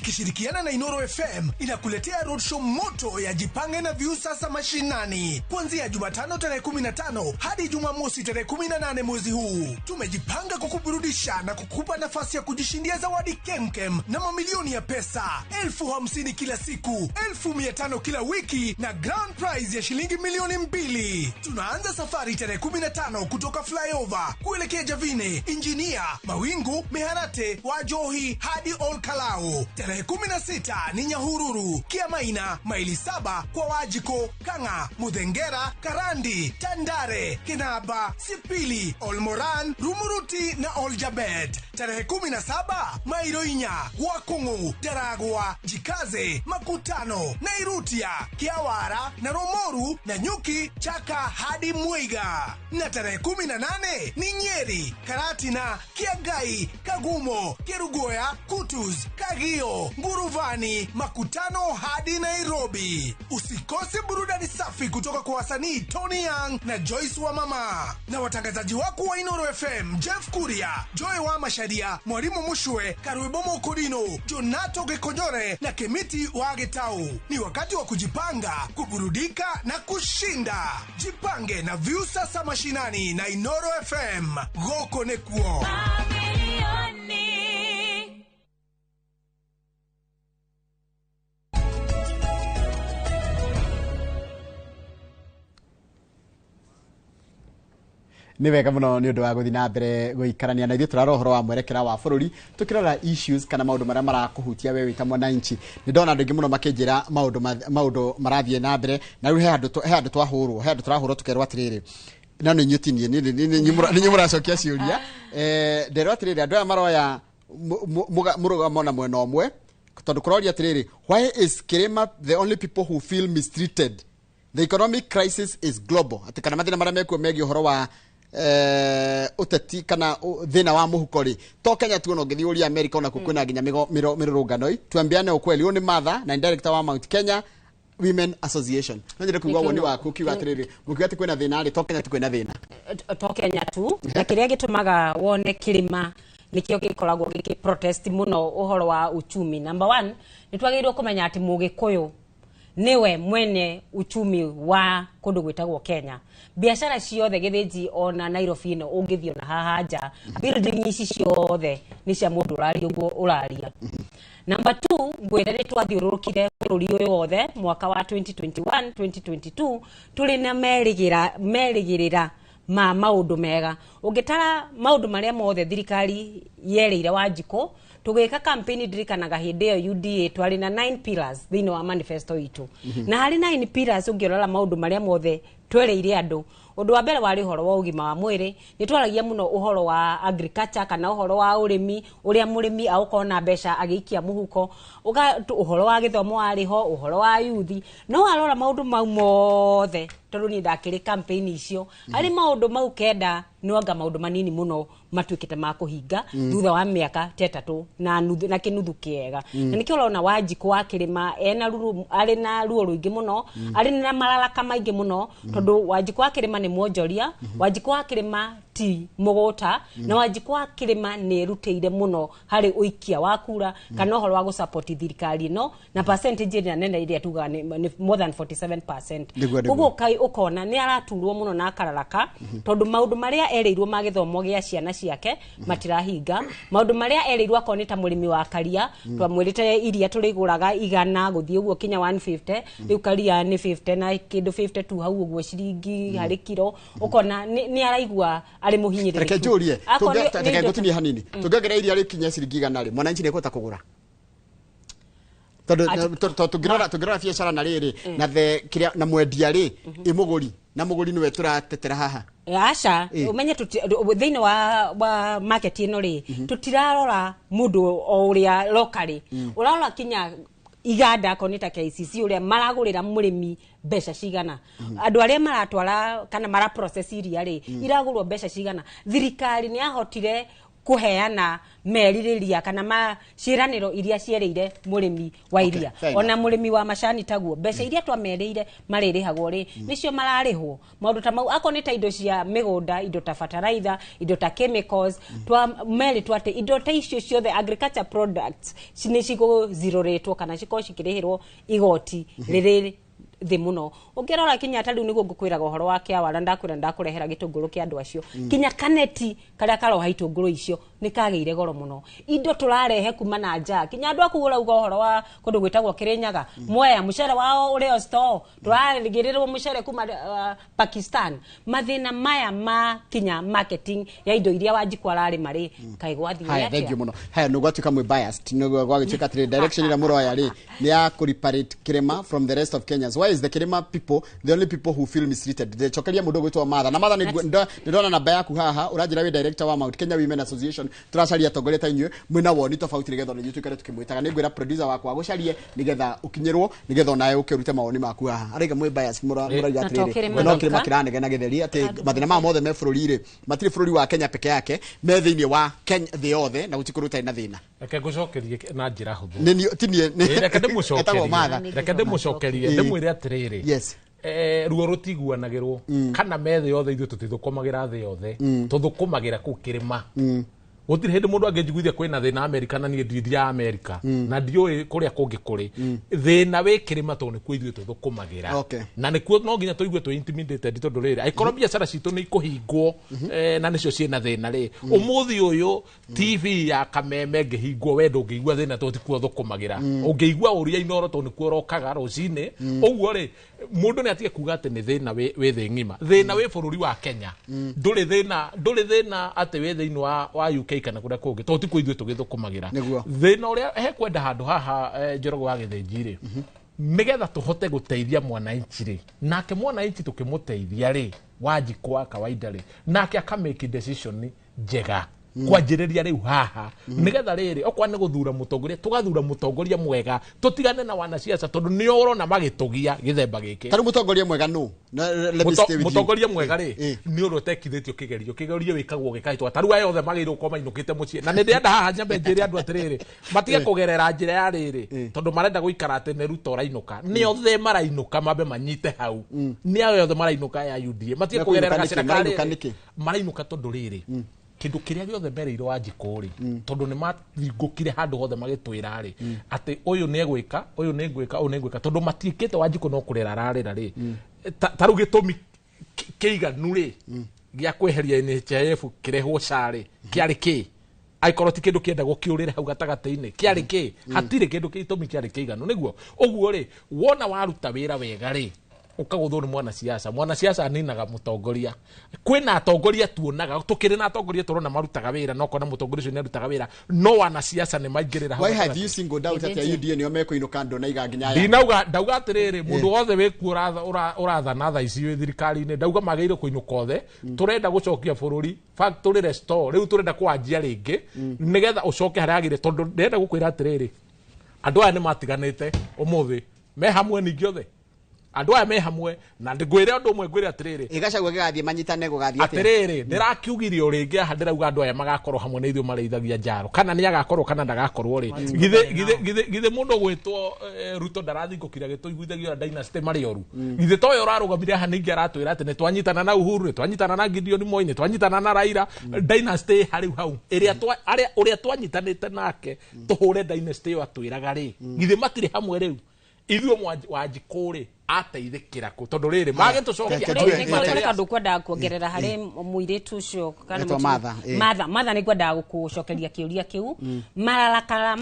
[SPEAKER 8] Ikishirikiana na Inoro FM inakuletea roadshow moto ya Jipange na Viusasa Mashinani kuanzia Jumatano tarehe 15 hadi Jumamosi tarehe 18 mwezi huu. Tumejipanga kukuburudisha na kukupa nafasi ya kujishindia zawadi kemkem na mamilioni ya pesa, 50,000 kila siku, 500,000 kila wiki na grand prize ya shilingi 2,000,000. Tunaanza safari tarehe 15 kutoka Flyover kuelekea Javine, Injinia, Mawingu, Miharate, Wajohi hadi Olkalao. Tarehe 16 ni Nyahururu, Kiamaina, maili 7 kwa Wajiko, Kanga, Muthengera, Karandi, Tandare, Kinaba, Sipili, Olmoran, Rumuruti na Oljabet. Tarehe 17 Mairoinya, Wakungu, Daragwa, Jikaze, Makutano, Nairutia, Kiawara na Romoru na Nyuki, Chaka hadi Mwiga. Na tarehe 18 ni Nyeri, Karatina, Kiagai, Kagumo, Kerugoya, Kutus, Kagio, Nguruvani, Makutano hadi Nairobi. Usikose burudani safi kutoka kwa wasanii Tony Young na Joyce wa Mama na watangazaji wako wa Inoro FM, Jeff Kuria, Joy wa Masharia, Mwalimu Mushwe, Karuibomo Korino, Jonato Gekonyore na Kemiti wa Getau. Ni wakati wa kujipanga, kuburudika na kushinda. Jipange na Viusasa Mashinani na Inoro FM. Goko nekuo.
[SPEAKER 2] Nĩ wega mũno nĩ ũndũ wa gũthiĩ na mbere gũikarania na ithuĩ tũrarora ũhoro wa mwerekera wa bũrũri tũkĩrora issues kana maũndũ marĩa marakũhutia we wĩ ta mwananchi. Nĩ ndona andũ aingĩ mũno makĩnjĩra maũndũ marathiĩ na mbere na rĩu he handũ twahũrwo, he handũ tũrahũrwo tũkerwo atĩrĩrĩ, na nĩ inyuĩ ti niĩ, nĩ inyuĩ mũracokia ciũria. Nderwo atĩrĩrĩ, andũ aya maroya mũrũgamo na mwena ũmwe tondũ kũroria atĩrĩrĩ, why is Kirima the only people who feel mistreated? The economic crisis is global. Atĩ kana mathĩna marĩa mekuo megiĩ ũhoro wa uteti kana thina wa muhuko ri to Kenya tu no ngithii uria America ona kwina nginya mirurungano tuambiane ukweli. Uyu ni Martha na director wa Mount Kenya Women Association. No njire kuigua woni waku kiuga atiriri mukiuga ati kwina thina ri to Kenya tu kwina thina
[SPEAKER 4] to Kenya tu na kiria gitumaga wone Kirima nikio gikoragwo giki protest muno uhoro wa uchumi. Number 1 ni twagirwo kumenya ati Mugikuyu niwe mwene uchumi wa kundu gwitagwo Kenya. Biashara ciothe Githinji ona Nairobi no ungithio na haha nja, building ici ciothe ni cia mundu uraria uguo uraria. Number 2 ngwire ni twathiururukire bururi uyu wothe mwaka wa 2021 2022 turi na merigirira ma maundu mega. Ungitara maundu maria mothe thirikari yereire Wanjikũ tugika campaign ndirikanaga hindi iyo UDA twari na 9 pillars thiini wa manifesto itu. Na hari 9 pillars ungirora maundu maria mothe twereire andu. Undu wa mbere wari uhoro wa ugima wa mwiri, ni twaragia muno uhoro wa agriculture kana uhoro wa urimi, uria murimi agukorwo na mbeca agiikia muhuko, uhoro wa githomo wari ho, uhoro wa yuthi. No warora maundu mau mothe tondu ni ndakiri campaign icio, ari maundu mau kenda no anga maundu manini muno matuikite ma kuhinga thutha wa miaka ta 3 na nuthu na kinuthu kiega. Na nikio urona Wanjikũ wa Kirima ena ruru ari na ruo ruingi muno, ari na mararaka maingi muno tondu Wanjikũ wa Kirima ni mwonjoria, Wanjikũ wa Kirima ti mugota, na Wanjikũ wa Kirima ni erutĩire muno hari uikia wa kura kana uhoro wa gusupport thirikari ino na percentage ĩrĩa nene ĩrĩa tugaga ni more than 47%. Koguo kai ukona ni araturwo muno na akararaka tondu maundu maria erĩirwo ma gĩthomo gĩa ciana ciake matirahinga, maundu maria erĩirwo akorwo nĩ ta mũrĩmi wa karia twamwĩrĩte iria tũrĩgũraga 100 gũthiĩ ũguo kinya 150, rĩu karia nĩ 50 na kĩndũ 52 hau ũguo ciringi harĩ kiro, ukona nĩ araigua arĩ mũhinyĩrĩrĩku.
[SPEAKER 2] Reke njũrie, reke ngũtinie hanini, tũngĩongerera iria rĩkinye ciringi 100 rĩ, mwananchi nĩekũhota kũgũra? Tondũ tũngĩrora biacara na rĩrĩ na the kĩrĩa na mwendia rĩ ĩ mũgũri na mũgũri nĩwe tũratetera haha.
[SPEAKER 4] Aca umenye thiini wa market ino ri tutirarora mundu o uria locally, urarora kinya iganda akorwo nĩ ta KCC uria maragurira murimi mbeca cigana, andu aria maratwara kana mara process iria ri iragurwo mbeca cigana. Thirikari ni yahotire Kuheana merirĩria kana ma ciĩranĩro iria cierĩire mũrĩmi wa iria.
[SPEAKER 2] Fair.
[SPEAKER 4] Ona mũrĩmi wa macani taguo, mbeca iria twamerĩire marĩrĩhagwo rĩ, nĩcio mararĩhwo. Maũndũ ta mau, akorwo nĩ ta indo cia mĩgũnda, indo ta fertilizer, indo ta chemicals, twa merĩtwo atĩ indo ta icio ciothe, agriculture products, nĩ cigũzirũrĩtwo kana cikorwo cikĩrĩhĩrwo igoti rĩrĩ thĩ mũno. Ũngĩrora kinya ta rĩu nĩguo ngũkwĩraga ũhoro wa kĩawara, ndakwĩra ndakũrehera gĩtũngũrũ kĩa andũ acio, kinya kaneti karĩa karoha itũngũrũ icio nĩ kagĩire goro mũno. Indo tũrarehe kuma na nja, kinya andũ aku ũrauga ũhoro wa kũndũ gwĩtagwo Kĩrĩnyaga, Mwea, mũcere wao ũrĩ o store, tũrarĩgĩrĩrwo mũcere kuma Pakistan. Mathĩna maya ma kinya marketing ya indo iria Wanjikũ ararĩma rĩ, kaĩ gwathiĩ
[SPEAKER 2] Haya, thank you
[SPEAKER 4] atĩa?
[SPEAKER 2] Muno. Haya, nä gwatuä ka mwä biased, nä gwagä tuä ka atä direction ä rä a må roya rä nä ya kå reparate Kirima from the rest of Kenyans. Why is the Kirima people the only people who feel mistreated? Cokeria må ndå gwä Martha na Martha, nä ndona namba yaku haha, å ranjä ra wä director wa Mount Kenya Women Association. Tũracaria atongoria ta inyuĩ mwĩna woni tofauti nĩgetha ona inyuĩ tũikare tũkĩmwĩtaga. Nĩ ngwĩra producer wakwa agũcarie nĩgetha ũkinyĩrwo, nĩgetha onawe ũke ũrute mawoni maku haha. Araiga mwĩ bias, mũrauga
[SPEAKER 4] Na to
[SPEAKER 2] atĩrĩrĩ,
[SPEAKER 4] kĩrĩma
[SPEAKER 2] we no kĩrĩma
[SPEAKER 4] gĩka.
[SPEAKER 2] kĩranegena gĩtheri atĩ mathĩna maya mothe me bũrũri rĩ, matirĩ bũrũri wa Kenya peke yake, me thĩinĩ wa Kenya thĩ yothe, na gũtirĩ kũndũ gũtarĩ na thĩna.
[SPEAKER 3] Reke ngũcokerie na njĩra hũthũ.
[SPEAKER 2] Nĩ niĩ- ti niĩ
[SPEAKER 3] Reke
[SPEAKER 2] etagwo
[SPEAKER 3] ndĩmũcokerie.
[SPEAKER 2] Martha.
[SPEAKER 3] Reke ndĩmũcokerie, ndĩmwĩre atĩrĩrĩ, ruo rũtiguanagĩrwo kana me thĩ yothe. Ithuĩ tũtithũkũmagĩra thĩ yothe, tũthũkũmagĩra kũu kĩrĩma. Gũtirĩ hĩndĩ mũndũ angĩnjiguithia kwĩna thĩna Amerika na niĩ ndithiaga Amerika na ndiũĩ kũrĩa kũngĩ kũrĩ thĩna wĩ kĩrĩma, tondũ nĩkuo ithuĩ tũthũkũmagĩra. Na nĩkuo no nginya tũigue twĩ intimidated, tondũ rĩrĩ, angĩkorwo biacara citũ nĩ ikũhingwo, na nĩcio ciĩna thĩna rĩ, ũmũthĩ ũyũ TV ya Kameme ngĩhingwo, we ndũngĩigua thĩna tondũ tikuo thũkũmagĩra. Ũngĩigua ũria Inoro tondũ nĩkuo ũrokaga rũcinĩ. Ũguo rĩ, mũndũ nĩ atige kuga atĩ nĩ thĩna wĩ thĩ ng'ima. Thĩna wĩ bũrũri wa Kenya, ndũrĩ thĩna, ndũrĩ thĩna atĩ wĩ thĩinĩ wa UK kana kũrĩa kũngĩ, tondũ tikuo ithuĩ tũgĩthũkũmagĩra. Thĩna ũrĩa hekwenda handũ haha, Njoroge wa Gĩthĩnji rĩ, nĩgetha tũhote gũteithia mwananchi rĩ, nake mwananchi tũkĩmũteithia rĩ, Wanjikũ wa kawaida rĩ, nake akamake decision njega kwanjĩrĩria rĩu haha, nĩgetha rĩrĩ okorwo nĩ gũthura mũtongoria, tũgathura mũtongoria mwega, tũtigane na wanasiasa, tondũ nĩo ũrona magĩtũgia gĩthemba gĩkĩ.
[SPEAKER 2] Tarĩu mũtongoria mwega nũ? Let me stay with you.
[SPEAKER 3] Mũtongoria mwega rĩ, nĩ ũrĩa ũtekithĩtio kĩgerio. Kĩgerio wĩkagwo gĩkahĩtũka. Ta rĩu aya othe magĩrĩirwo gũkorwo mainũkĩte mũciĩ, na nĩ ndĩrenda haha nyambe njĩre andũ atĩrĩrĩ, matige kũgerera njĩra ya rĩrĩ, tondũ marenda gũikara atĩ nĩ Ruto ũrainũka. Nĩ othe marainũka, mambe manyite hau, nĩ aya othe marainũka ya UDA matige
[SPEAKER 2] Mekũinũka
[SPEAKER 3] kũgerera
[SPEAKER 2] nĩkĩ?
[SPEAKER 3] gacĩra ka
[SPEAKER 2] Marainũka
[SPEAKER 3] rĩrĩ.
[SPEAKER 2] nĩkĩ?
[SPEAKER 3] Marainũka tondũ rĩrĩ, kĩndũ kĩrĩa gĩothe mereirwo Wanjikũ rĩ, tondũ nĩ mathingũkire handũ hothe magĩtwĩra rĩ atĩ ũyũ nĩ egwĩka, ũyũ nĩ ngwĩka, ũyũ nĩ ngwĩka, tondũ matiĩkĩte. Wanjikũ no kũrĩra ararĩra rĩ, ta rĩu gĩtũmi kĩiganu rĩ gĩa kweheria NHIF kĩrehwo SHA rĩ, kĩarĩ kĩ? Angĩkorwo ti kĩndũ kĩendagwo kĩũrĩre hau gatagatĩ-inĩ, kĩarĩ kĩ? Hatirĩ kĩndũ gĩtũmi kĩarĩ kĩiganu. Nĩguo ũguo rĩ, wona waruta wĩra wega rĩ, ũkagũthwo nĩ mwanasiasa. Mwanasiasa aninaga mũtongoria. Kwĩna atongoria tuonaga, tũkĩrĩ na atongoria tũrona marutaga wĩra, na ũkona mũtongoria ũcio nĩ arutaga wĩra, no wanasiasa nĩ maingĩrĩra hau
[SPEAKER 2] Why have
[SPEAKER 3] gatagatĩ.
[SPEAKER 2] you singled out atĩ UDA nĩo mekũinũka? Ndũnaiga nginya aya.
[SPEAKER 3] Ndinauga, ndauga atĩrĩrĩ, mũndũ wothe wĩkuo ũrathana thaa ici wĩ thirikari-inĩ, ndauga magĩrĩire kũinũka othe. Tũrenda gũcokia bũrũri factory restore. Rĩu tũrenda kwanjia rĩngĩ nĩgetha ũcoke harĩa yagĩrĩire, tondũ ndĩrenda gũkwĩra atĩrĩrĩ, andũ aya nĩ matiganĩte, ũmũthĩ me hamwe. Ningĩ othe andũ aya me hamwe, na ngwĩre ũndũ ũmwe, ngwĩre atĩrĩrĩ,
[SPEAKER 2] Ĩgacagua gĩgathiĩ manyitane, gũgathiĩ atĩa?
[SPEAKER 3] Atĩrĩrĩ, ndĩrakiugire o rĩngĩ haha, ndĩrauga andũ aya magakorwo hamwe na ithuĩ marĩithagia njaro, kana nĩ agakorwo kana ndagakorwo rĩ, githĩ mũndũ gwĩtwo Ruto ndarathingũkire agĩtũiguithagia ũrĩa dynasty marĩ oru? Githĩ toyo ũrarũgamire haha ningĩ aratwĩra atĩ nĩ twanyitana na Uhuru, nĩ twanyitana na Gideon Moi, nĩ twanyitana na Raila? Dynasty ĩ harĩu hau ĩrĩa ũrĩa twanyitanĩte nake tũhũre dynasty ĩyo atwĩraga rĩ, githĩ matirĩ hamwe rĩu? Ithuĩ Wanjikũ rĩ, ateithĩkĩra kũ? Tondũ rĩrĩ magĩtũcokia
[SPEAKER 2] Reke
[SPEAKER 4] Rĩu
[SPEAKER 2] ngue-
[SPEAKER 4] nĩ kũrĩ kaũndũ kwendaga kuongerera harĩ mũirĩtu ũcio kana
[SPEAKER 2] Etwo
[SPEAKER 4] mũtumia-
[SPEAKER 2] Martha, ĩ.
[SPEAKER 4] Martha, Martha, nĩ ngwendaga gũkũcokeria kĩũria kĩu. Mararakara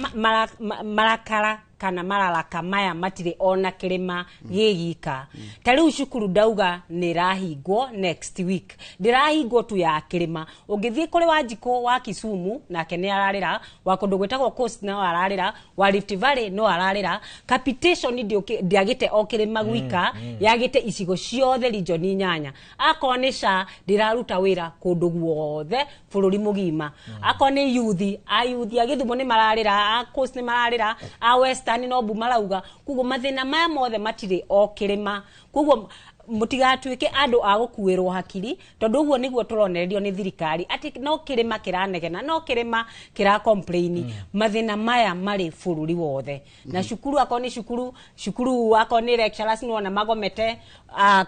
[SPEAKER 4] marakara kana mararaka maya matirĩ ona kĩrĩma gĩ gika. Ta rĩu cukuru ndauga nĩ ĩrahingwo next week, ndĩrahingwo tu ya kĩrĩma. Ũngĩthiĩ kũrĩ Wanjikũ wa Kisumu, nake nĩ ararĩra, wa kũndũ gwĩtagwo Coast no ararĩra, wa Rift Valley no ararĩra. Capitation ndĩagĩte o kĩrĩma gwika, yagĩte icigo ciothe region inyanya. Akorwo nĩ SHA, ndĩraruta wĩra kũndũ guothe bũrũri mũgima. Akorwo nĩ yuthi, a yuthi a Gĩthumo nĩ mararĩra, a Coast nĩ mararĩra, a Western no mbu marauga. Koguo mathĩna maya mothe matirĩ o kĩrĩma. Koguo Mutigatuike andu a gukuirwo hakiri tondu uguo niguo turonererio ni thirikari ati no kirima kiranegena no kirima kira complain. Mathina maya mari bururi wothe na cukuru ako ni cukuru cukuru ako ni lecturers no na magomete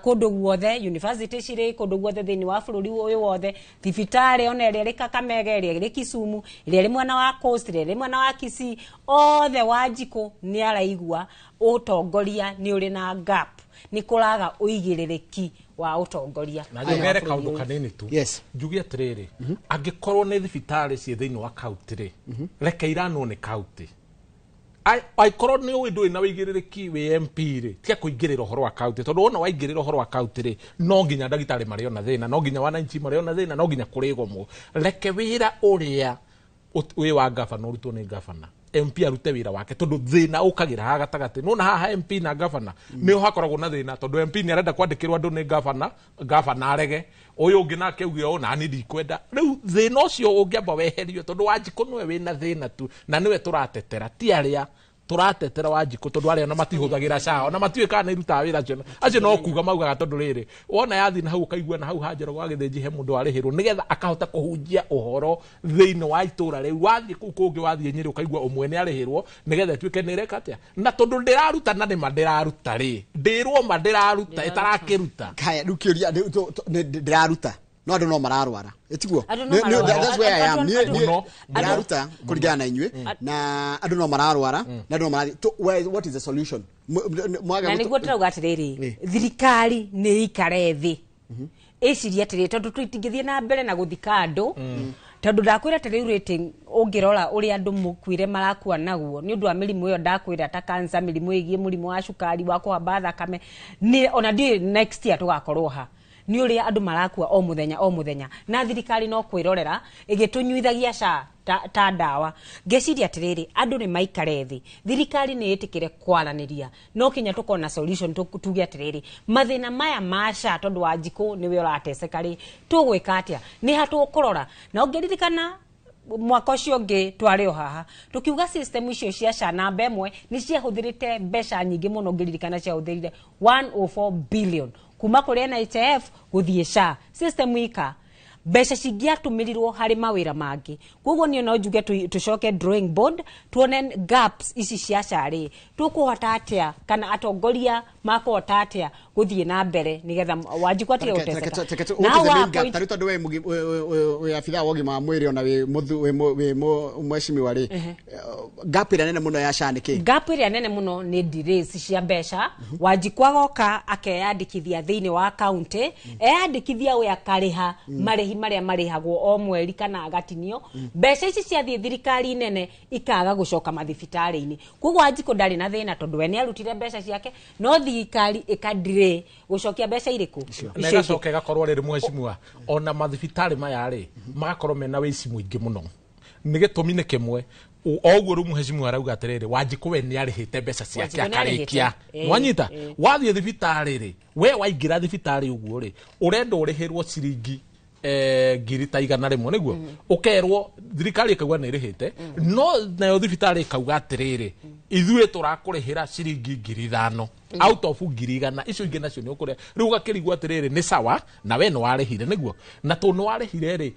[SPEAKER 4] kundu guothe, university ciri kundu guothe thiini wa bururi uyu wothe, thibitari ona ĩrĩa ĩrĩ Kakamega, ĩrĩa ĩrĩ Kisumu, ĩrĩa ĩrĩ mwena wa Coast, ĩrĩa ĩrĩ mwena wa Kisii, othe Wanjikũ nĩ araigua ũtongoria nĩ ũrĩ na gap, nĩ kũraga ũigĩrĩrĩki wa ũtongoria.
[SPEAKER 3] Na njongere kaundu kanini tu.
[SPEAKER 2] Yes.
[SPEAKER 3] Njuge atiriri, angĩkorwo nĩ thibitarĩ ciĩ thĩinĩ wa kaunti rĩ, reke iranwo nĩ kaunti. Aikorwo nĩ ũĩ ndũrĩ na wĩigĩrĩrĩki wĩ MP rĩ, tiga kũingĩrĩra ũhoro wa kaunti, tondũ wona waingĩrĩra ũhoro wa kaunti rĩ, no nginya ndagĩtarĩ marĩo na thĩna, no nginya wananchi marĩo na thĩna, no nginya kũrĩgomwo. Reke wĩra ũrĩa wĩ wa gavana ũrutwo nĩ gavana, MP arute wĩra wake, tondũ thĩna ũkagĩra haha gatagatĩ. Nĩwona haha MP na gavana nĩho hakoragwo na thĩna, tondũ MP nĩ arenda kwandĩkĩrwo andũ nĩ gavana, gavana arege, ũyũ ũngĩ nake auge ũũ nani ndikwenda. Rĩu thĩna ũcio ũngĩamba weherio, tondũ Wanjikũ nĩwe wĩna thĩna tu na nĩwe tũratetera, ti arĩa tũratetera Wanjikũ, tondũ arĩa ona matihũthagĩra SHA, ona matiũĩ kana nĩ irutaga wĩra acio, acio no kuga maugaga, tondũ rĩrĩ wona yathi na hau ũkaigua na hau ha Njoroge wa Gĩthĩnji he mũndũ warĩhĩrwo nĩgetha akahota kũhunjia ũhoro thĩinĩ wa itũra rĩu. Wathiĩ kũu kũngĩ, wathiĩ Nyĩrĩ ũkaigua ũmwe nĩ arĩhĩrwo nĩgetha ĩtuĩke nĩ ĩreka atĩa, na tondũ ndĩraruta na nĩma ndĩraruta rĩ, ndĩrwo ma ndĩraruta ĩtarakĩruta.
[SPEAKER 2] Kaya rĩu kĩũria ndĩraruta no andũ no mararwara, ĩtiguo?
[SPEAKER 4] Andũ no mararwara.
[SPEAKER 2] That's where I am.
[SPEAKER 3] Mũno.
[SPEAKER 2] Ndĩraruta kũringana na inyuĩ, na andũ no mararwara na andũ no marathiĩ. What is the solution?
[SPEAKER 4] Na nĩguo tũrauga atĩrĩrĩ, thirikari nĩ ĩikare thĩ ĩcirie atĩrĩrĩ, tondũ tũtingĩthiĩ na mbere na gũthika andũ, tondũ ndakwĩra ta rĩu rating ũngĩrora ũrĩa andũ mũkuire marakua naguo nĩ ũndũ wa mĩrimũ ĩyo ndakwĩra ta cancer, mĩrimũ ĩgiĩ mũrimũ wa cukari, wa kũhamba thakame, nĩ ona ndiũĩ next year tũgakorwo ha, nĩ ũrĩa andũ marakua o mũthenya o mũthenya, na thirikari no kwĩrorera ĩgĩtũnyuithagia SHA ta ndawa. Ngeciria atĩrĩrĩ, andũ nĩ maikare thĩ, thirikari nĩ ĩtĩkĩre kwaranĩria, no kinya tũkorwo na solution, tuge atĩrĩrĩ, mathĩna maya ma SHA tondũ Wanjikũ nĩwe ũrateceka rĩ, tũgwĩka atĩa, nĩ ha tũkũrora. Na ũngĩririkana mwaka ũcio ũngĩ twarĩ o haha tũkiuga system icio cia SHA namba ĩmwe nĩ ciahũthĩrĩte mbeca nyingĩ mũno, ũngĩririkana ciahũthĩrire 104 billion kuma kũrĩ NHIF gũthiĩ SHA system ika mbeca cingĩatũmĩrirwo harĩ mawĩra mangĩ. Koguo niĩ no njuge tũcoke drawing board, tuone gaps ici cia SHA rĩ, tũkũhota atĩa kana atongoria makũhota atĩa gũthiĩ na mbere nĩgetha Wanjikũ atige gũteceka. Na hau haha point-
[SPEAKER 2] Tarĩu tondũ we wĩ abithaa wa ũgima wa mwĩrĩ ona wĩ mweshimiwa rĩ, gap ĩrĩa nene mũno ya SHA nĩ kĩ?
[SPEAKER 4] Gap ĩrĩa nene mũno nĩ delays cia mbeca. Wanjikũ agoka akeyandĩkithia thĩinĩ wa kaunti, eyandĩkithia we akarĩha marĩhi marĩa marĩhagwo o mweri kana agatinio, mbeca ici ciathiĩ thirikari nene ikaga gũcoka mathibitarĩ-inĩ. Koguo Wanjikũ ndarĩ na thĩna tondũ we nĩ arutire mbeca ciake, no thirikari ĩka delay gũcokia mbeca irĩkũ?
[SPEAKER 3] Na ĩgacoka ĩgakorwo rĩrĩ mheshimiwa, ona mathibitarĩ maya rĩ magakorwo mena wĩici mũingĩ mũno, nĩ gĩtũmi nĩ kĩmwe o ũguo rĩu mheshimiwa arauga atĩrĩrĩ, Wanjikũ we nĩ arĩhĩte mbeca ciake
[SPEAKER 4] Wanjikũ nĩ arĩhĩte.
[SPEAKER 3] akarĩkia. Nwanyita wathiĩ thibitarĩ rĩ, we waingĩra thibitarĩ ũguo rĩ, ũrenda ũrĩhĩrwo ciringi ngiri ta 100 nĩguo ũkerwo thirikari ĩkauga nĩ ĩrĩhĩte, no nayo thibitarĩ ĩkauga atĩrĩrĩ, ithuĩ tũrakũrĩhĩra ciringi 5,000 out of 100,000, icio ingĩ nacio nĩ ũkũrĩa. Rĩu ũgakĩrigwo atĩrĩrĩ, nĩ sawa na we nĩ warĩhire nĩguo, na tondũ nĩ warĩhire rĩ,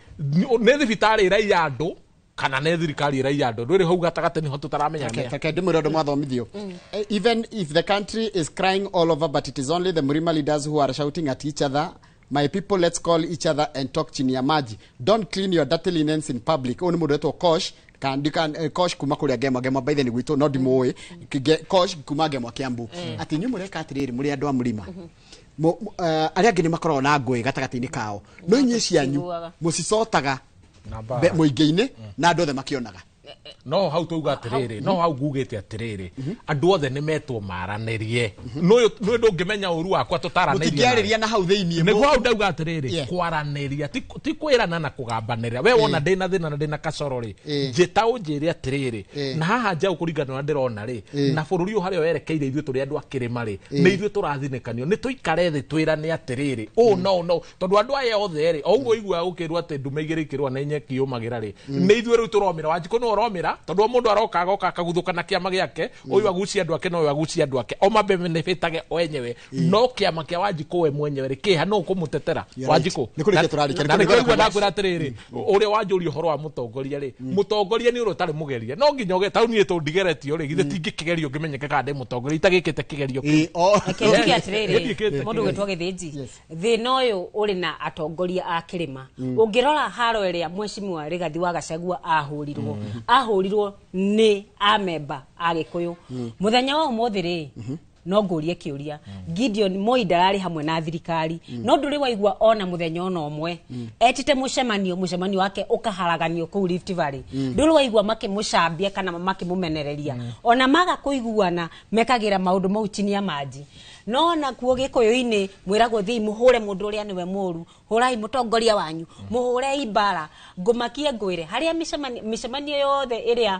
[SPEAKER 3] nĩ thibitarĩ ĩraiya andũ kana nĩ thirikari ĩraiya andũ? Ndũrĩ hau gatagatĩ nĩho tũtaramenya nĩa.
[SPEAKER 2] Reke ndĩmwĩre ũndũ mwathomithio. Even if the country is crying all over, but it is only the Murima leaders who are shouting at each other. My people, let's call each other and talk chini ya maji. Don't clean your dirty linens in public. Ũyũ nĩ mũndũ wetwo Kosh kandika Kosh kuma kũrĩa Ngemwa. Ngemwa by the way nĩ gwitũ no ndimũĩ. Kosh kuma Ngemwa Kiambu. Atĩ inyuĩ mũreka atĩrĩrĩ, mũrĩ andũ a mũrima, arĩa angĩ nĩ makoragwo na ngũĩ gatagatĩ-inĩ kao, no inyuĩ cianyu
[SPEAKER 4] Tũtiguaga.
[SPEAKER 2] mũcicotaga
[SPEAKER 3] Na mbara.
[SPEAKER 2] mũingĩ-inĩ na andũ othe makĩonaga.
[SPEAKER 3] No hau twauga atĩrĩrĩ, no hau ngugĩte atĩrĩrĩ, andũ othe nĩ metwo maranĩrie, nĩ ndũngĩmenya ũru wakwa tũtaranĩirie nawe.
[SPEAKER 2] Mũtingĩarĩria na hau thĩiniĩ.
[SPEAKER 3] Nĩguo hau ndauga atĩrĩrĩ, kwaranĩria ti kwĩrana na kũgambanĩrĩra. We wona ndĩna thĩna na ndĩna kacoro rĩ, njĩta ũnjĩre atĩrĩrĩ, na haha njaũ kũringana na ũrĩa ndĩrona rĩ, na bũrũri ũyũ harĩa werekeire, ithuĩ tũrĩ andũ a kĩrĩma rĩ, nĩ ithuĩ tũrathinĩkanio, nĩ tũikare thĩ twĩrane atĩrĩrĩ, ũũ no no tondũ andũ aya othe rĩ, o ũguo ũiguaga gũkĩrwo atĩ ndume igĩrĩ ikĩrũa na nyeki yũmagĩra rĩ, nĩ ithuĩ rĩu tũromĩra. Wanjikũ nĩwe ũromĩra tondũ o mũndũ aroka agoka akaguthuka na kĩama gĩake, ũyũ agucie andũ ake na ũyũ agucie andũ ake, o mabenefitage o enyewe, no kĩama kĩa Wanjikũ we mwenyewe rĩ kĩha no kũmũtetera Wanjikũ. Na nĩkĩo igua ndakwĩra atĩrĩrĩ, ũrĩa wanjũria ũhoro wa mũtongoria rĩ, mũtongoria nĩ ũrĩa ũtarĩ mũgerie, no nginya ũge tarĩu niĩ tũndigeretio rĩ, githĩ tingĩkĩgerio ngĩmenyeke kana ndĩ mũtongoria itagĩkĩte kĩgerio kĩu.
[SPEAKER 4] Reke njuge atĩrĩrĩ, mũndũ gwĩtwo Gĩthĩnji, thĩna ũyũ ũrĩ na atongoria a kĩrĩma. Ũngĩrora haro ĩrĩa Mheshimiwa Rigathi wa Gachagua ahũrirwo, ahũrirwo nĩ amemba a Gĩkũyũ. Mũthenya wa ũmũthĩ rĩ, no ngũrie kĩũria, Gideon Moi ndararĩ hamwe na thirikari, no ndũrĩ waigua ona mũthenya ona ũmwe etĩte mũcemanio wake ũkaharaganio kũu Rift Valley. Ndũrĩ waigua makĩmũcambia kana makĩmũmenereria, ona maga kũiguana mekagĩra maũndũ mau chini ya maji. No nakuo Gĩkũyũ-inĩ mwĩragwo thiĩ mũhũre mũndũ ũrĩa nĩwe mũru, hũrai mũtongoria wanyu, mũhũrei mbara. Ngũmakie ngwĩre harĩa mĩcemanio yothe ĩrĩa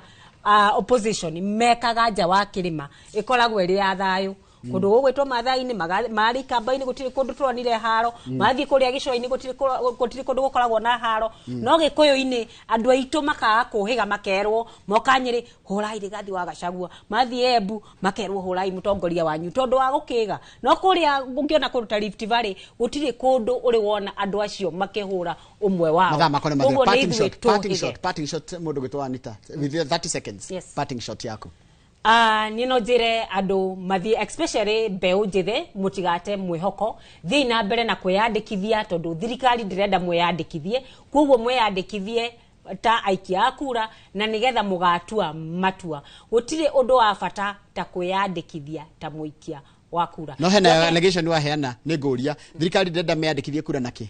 [SPEAKER 4] opposition mekaga nja wa kĩrĩma ĩkoragwo ĩrĩ ya thayũ. Kũndũ gũgwĩtwo Maathai-inĩ, marĩ Ikamba-inĩ gũtirĩ kũndũ tuonire haro, mathiĩ kũrĩa gĩcũa-inĩ gũtirĩ kũndũ gũkoragwo na haro. No Gĩkũyũ-inĩ andũ aitũ makaga kũhĩga, makerwo moka Nyĩrĩ hũrai Rigathi wa Gachagua, mathiĩ Embu makerwo hũrai mũtongoria wanyu tondũ wa gũkĩga. No kũrĩa ũngĩona kũndũ ta Rift Valley gũtirĩ kũndũ ũrĩ wona andũ acio makĩhũra ũmwe wao.
[SPEAKER 2] Mathaa makwa nĩ mathira. Parting shot, parting shot, parting shot mũndũ gwĩtwo Anita, with 30 seconds. Parting shot yaku.
[SPEAKER 4] Niĩ no njĩre andũ mathiĩ, especially mbeũ njĩthĩ, mũtigate mwĩhoko, thiĩi na mbere na kwĩyandĩkithia tondũ thirikari ndĩrenda mwĩyandĩkithie, koguo mwĩyandĩkithie ta aikia a kura na nĩgetha mũgatua matua. Gũtirĩ ũndũ wa bata ta kwĩyandĩkithia ta mũikia wa kura.
[SPEAKER 2] No hena allegation waheana nĩ ngũria, thirikari ndĩrenda meyandĩkithie kura nakĩ?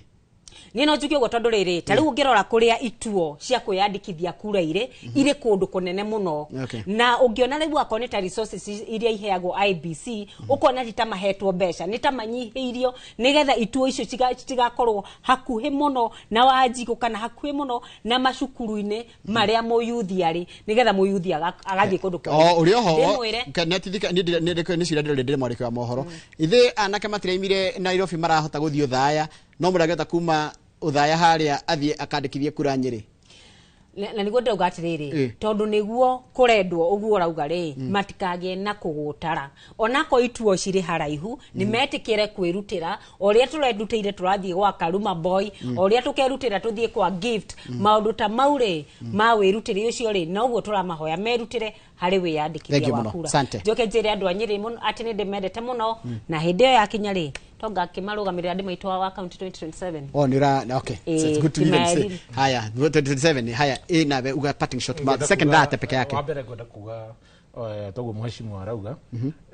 [SPEAKER 4] Niĩ no njuge ũguo tondũ rĩrĩ, ta rĩu ũngĩrora kũrĩa ituo cia kwĩyandĩkithia kura irĩ, irĩ kũndũ kũnene mũno. Na ũngĩona rĩu akorwo nĩ ta resources iria iheagwo IBC, ũkona ti ta mahetwo mbeca, nĩ ta manyihĩirio nĩgetha ituo icio citigakorwo hakuhĩ mũno na Wanjikũ kana hakuhĩ mũno na macukuru-inĩ marĩa mũyuthi arĩ, nĩgetha mũyuthi agathiĩ kũndũ kũraihu.
[SPEAKER 2] O ũrĩa oho, nĩ cira ndĩrĩ mwandĩki wa mohoro. Ithe anake matiraimire Nairobi marahota gũthiĩ Othaya, no mũndũ angĩhota kuma Othaya harĩa athiĩ akandĩkithie kura Nyĩrĩ.
[SPEAKER 4] Na nĩguo ndĩrauga atĩrĩrĩ, tondũ nĩguo kũrendwo ũguo ũrauga rĩ, matikagĩe na kũgũtara. Onako ituo cirĩ haraihu, nĩ metĩkĩre kwĩrutĩra, o ũrĩa tũrerutĩire tũrathiĩ gwa Karuma Boy, o ũrĩa tũkerutĩra tũthiĩ kwa Gift, maũndũ ta mau rĩ, ma wĩrutĩri ũcio rĩ, noguo tũramahoya merutĩre harĩ wĩyandĩkithia wa kura. Njoke njĩre andũ a Nyĩrĩ mũno atĩ nĩ ndĩmendete mũno, na hĩndĩ ĩyo yakinya rĩ, tonga kĩmarũgamĩrĩra ndĩmaitũ wa county 2027.
[SPEAKER 2] Oh, nĩ ũra, okay. So it's good to even say. Haya, 2027, haya, nawe uga parting shot, second that peke yake.
[SPEAKER 3] Wa mbere ngwenda kuga toguo mheshimiwa arauga,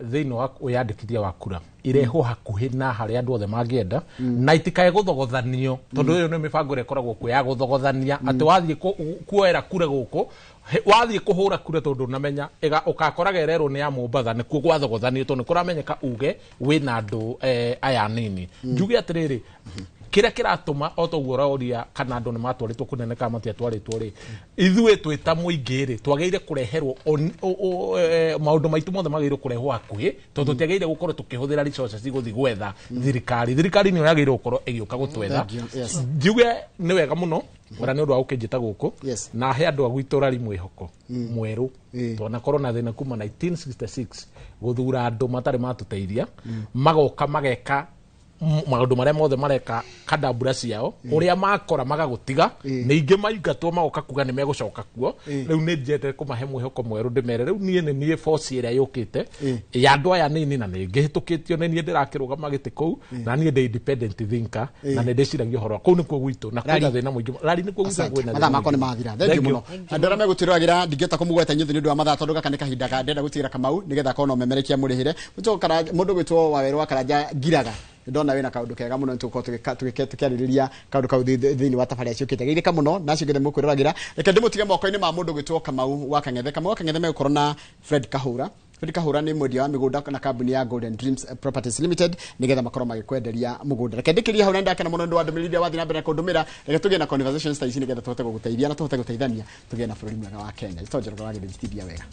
[SPEAKER 3] thĩinĩ wa wĩyandĩkithia wa kura irehwo hakuhĩ na harĩa andũ othe mangĩenda, na itikae gũthogothanio, tondũ ĩyo nĩ mĩbango ĩrĩa ĩkoragwo kuo ya gũthogothania, atĩ wathiĩ kuoera kura gũkũ, wathiĩ kũhũra kura tondũ ndũnamenya, ũgakoraga ĩrerwo nĩ ya Mombatha, nĩkuo gwathogothanio tondũ nĩkũramenyeka uge wĩna andũ aya anini. Njuge atĩrĩrĩ, kĩrĩa kĩratũma o toguo ũroria kana andũ nĩ matwarĩtwo kũnene kana matiatwarĩtwo rĩ, ithuĩ twĩ ta mũingĩ rĩ, twagĩrĩire kũreherwo maũndũ maitũ mothe magĩrĩirwo kũrehwo hakuhĩ, tondũ tũtiagĩrĩire gũkorwo tũkĩhũthĩra resources gũthiĩ gwetha thirikari. Thirikari nĩyo yagĩrĩirwo gũkorwo ĩgĩũka gũtwetha. Njuge nĩ wega mũno ona nĩ ũndũ wa gũkĩnjĩta gũkũ, na he andũ a gwitũ rari mwĩhoko mwerũ, twanakorwo na thĩna kuma 1966 gũthura andũ matarĩ matũteithia, magoka mageka maũndũ marĩa mothe mareka kandambura ciao, ũrĩa makora magagũtiga, ningĩ maingatwo magoka kuga nĩ megũcoka kuo. Rĩu nĩ njete kũmahe mwĩhoko mwerũ, ndĩmere rĩu niĩ nĩ niĩ force ĩrĩa yũkĩte ya andũ aya nini, na nĩ ngĩhĩtũkĩtio nĩ niĩ ndĩrakĩrũgama gĩtĩ kũu, na niĩ ndĩ independent thinker, na nĩ ndĩciragia ũhoro kũu nĩkuo gwitũ, na kwĩna thĩna mũingĩ rari nĩkuo gwitũ kwĩna thĩna.
[SPEAKER 2] Mathaa makwa nĩ mathira. Thank you mũno. Andũ arĩa megũtwĩroragĩra ndingĩhota kũmũgweta inyuothe nĩ ũndũ wa mathaa, tondũ gaka nĩ kahinda ka ndĩrenda gũtigĩra Kamau nĩgetha akorwo na ũmemerekia mũrĩhĩre. Mũndũ gwĩtwo Wawerũ wa Karanja Ngiraga, ndona wĩna kaũndũ kega mũno, nĩtũgũkorwo tũkĩarĩrĩria kaũndũ kau thĩinĩ wa tabarĩra ciũkĩte. Geithĩka mũno na acio othe mũkwĩroragĩra. Reke ndĩmũtige moko-inĩ ma mũndũ gwĩtwo Kamau wa Kang'ethe. Kamau wa Kang'ethe megũkorwo na Fred Kahũra. Fred Kahũra nĩ mwendia wa mĩgũnda na kambuni ya Golden Dreams Properties Limited, nĩgetha makorwo magĩkwenderia mũgũnda. Reke ndĩkĩrie hau, na ndakena mũno nĩ ũndũ wa ndũmĩrĩri iria wathiĩ na mbere na kũndũmĩra. Reke tũgĩe na conversations ta ici nĩgetha tũhote gũgũteithia na tũhote gũteithania tũgĩe na bũrũri mwega wa Kenya. Njĩtagwo Njoroge wa Gĩthĩnji, tindia wega.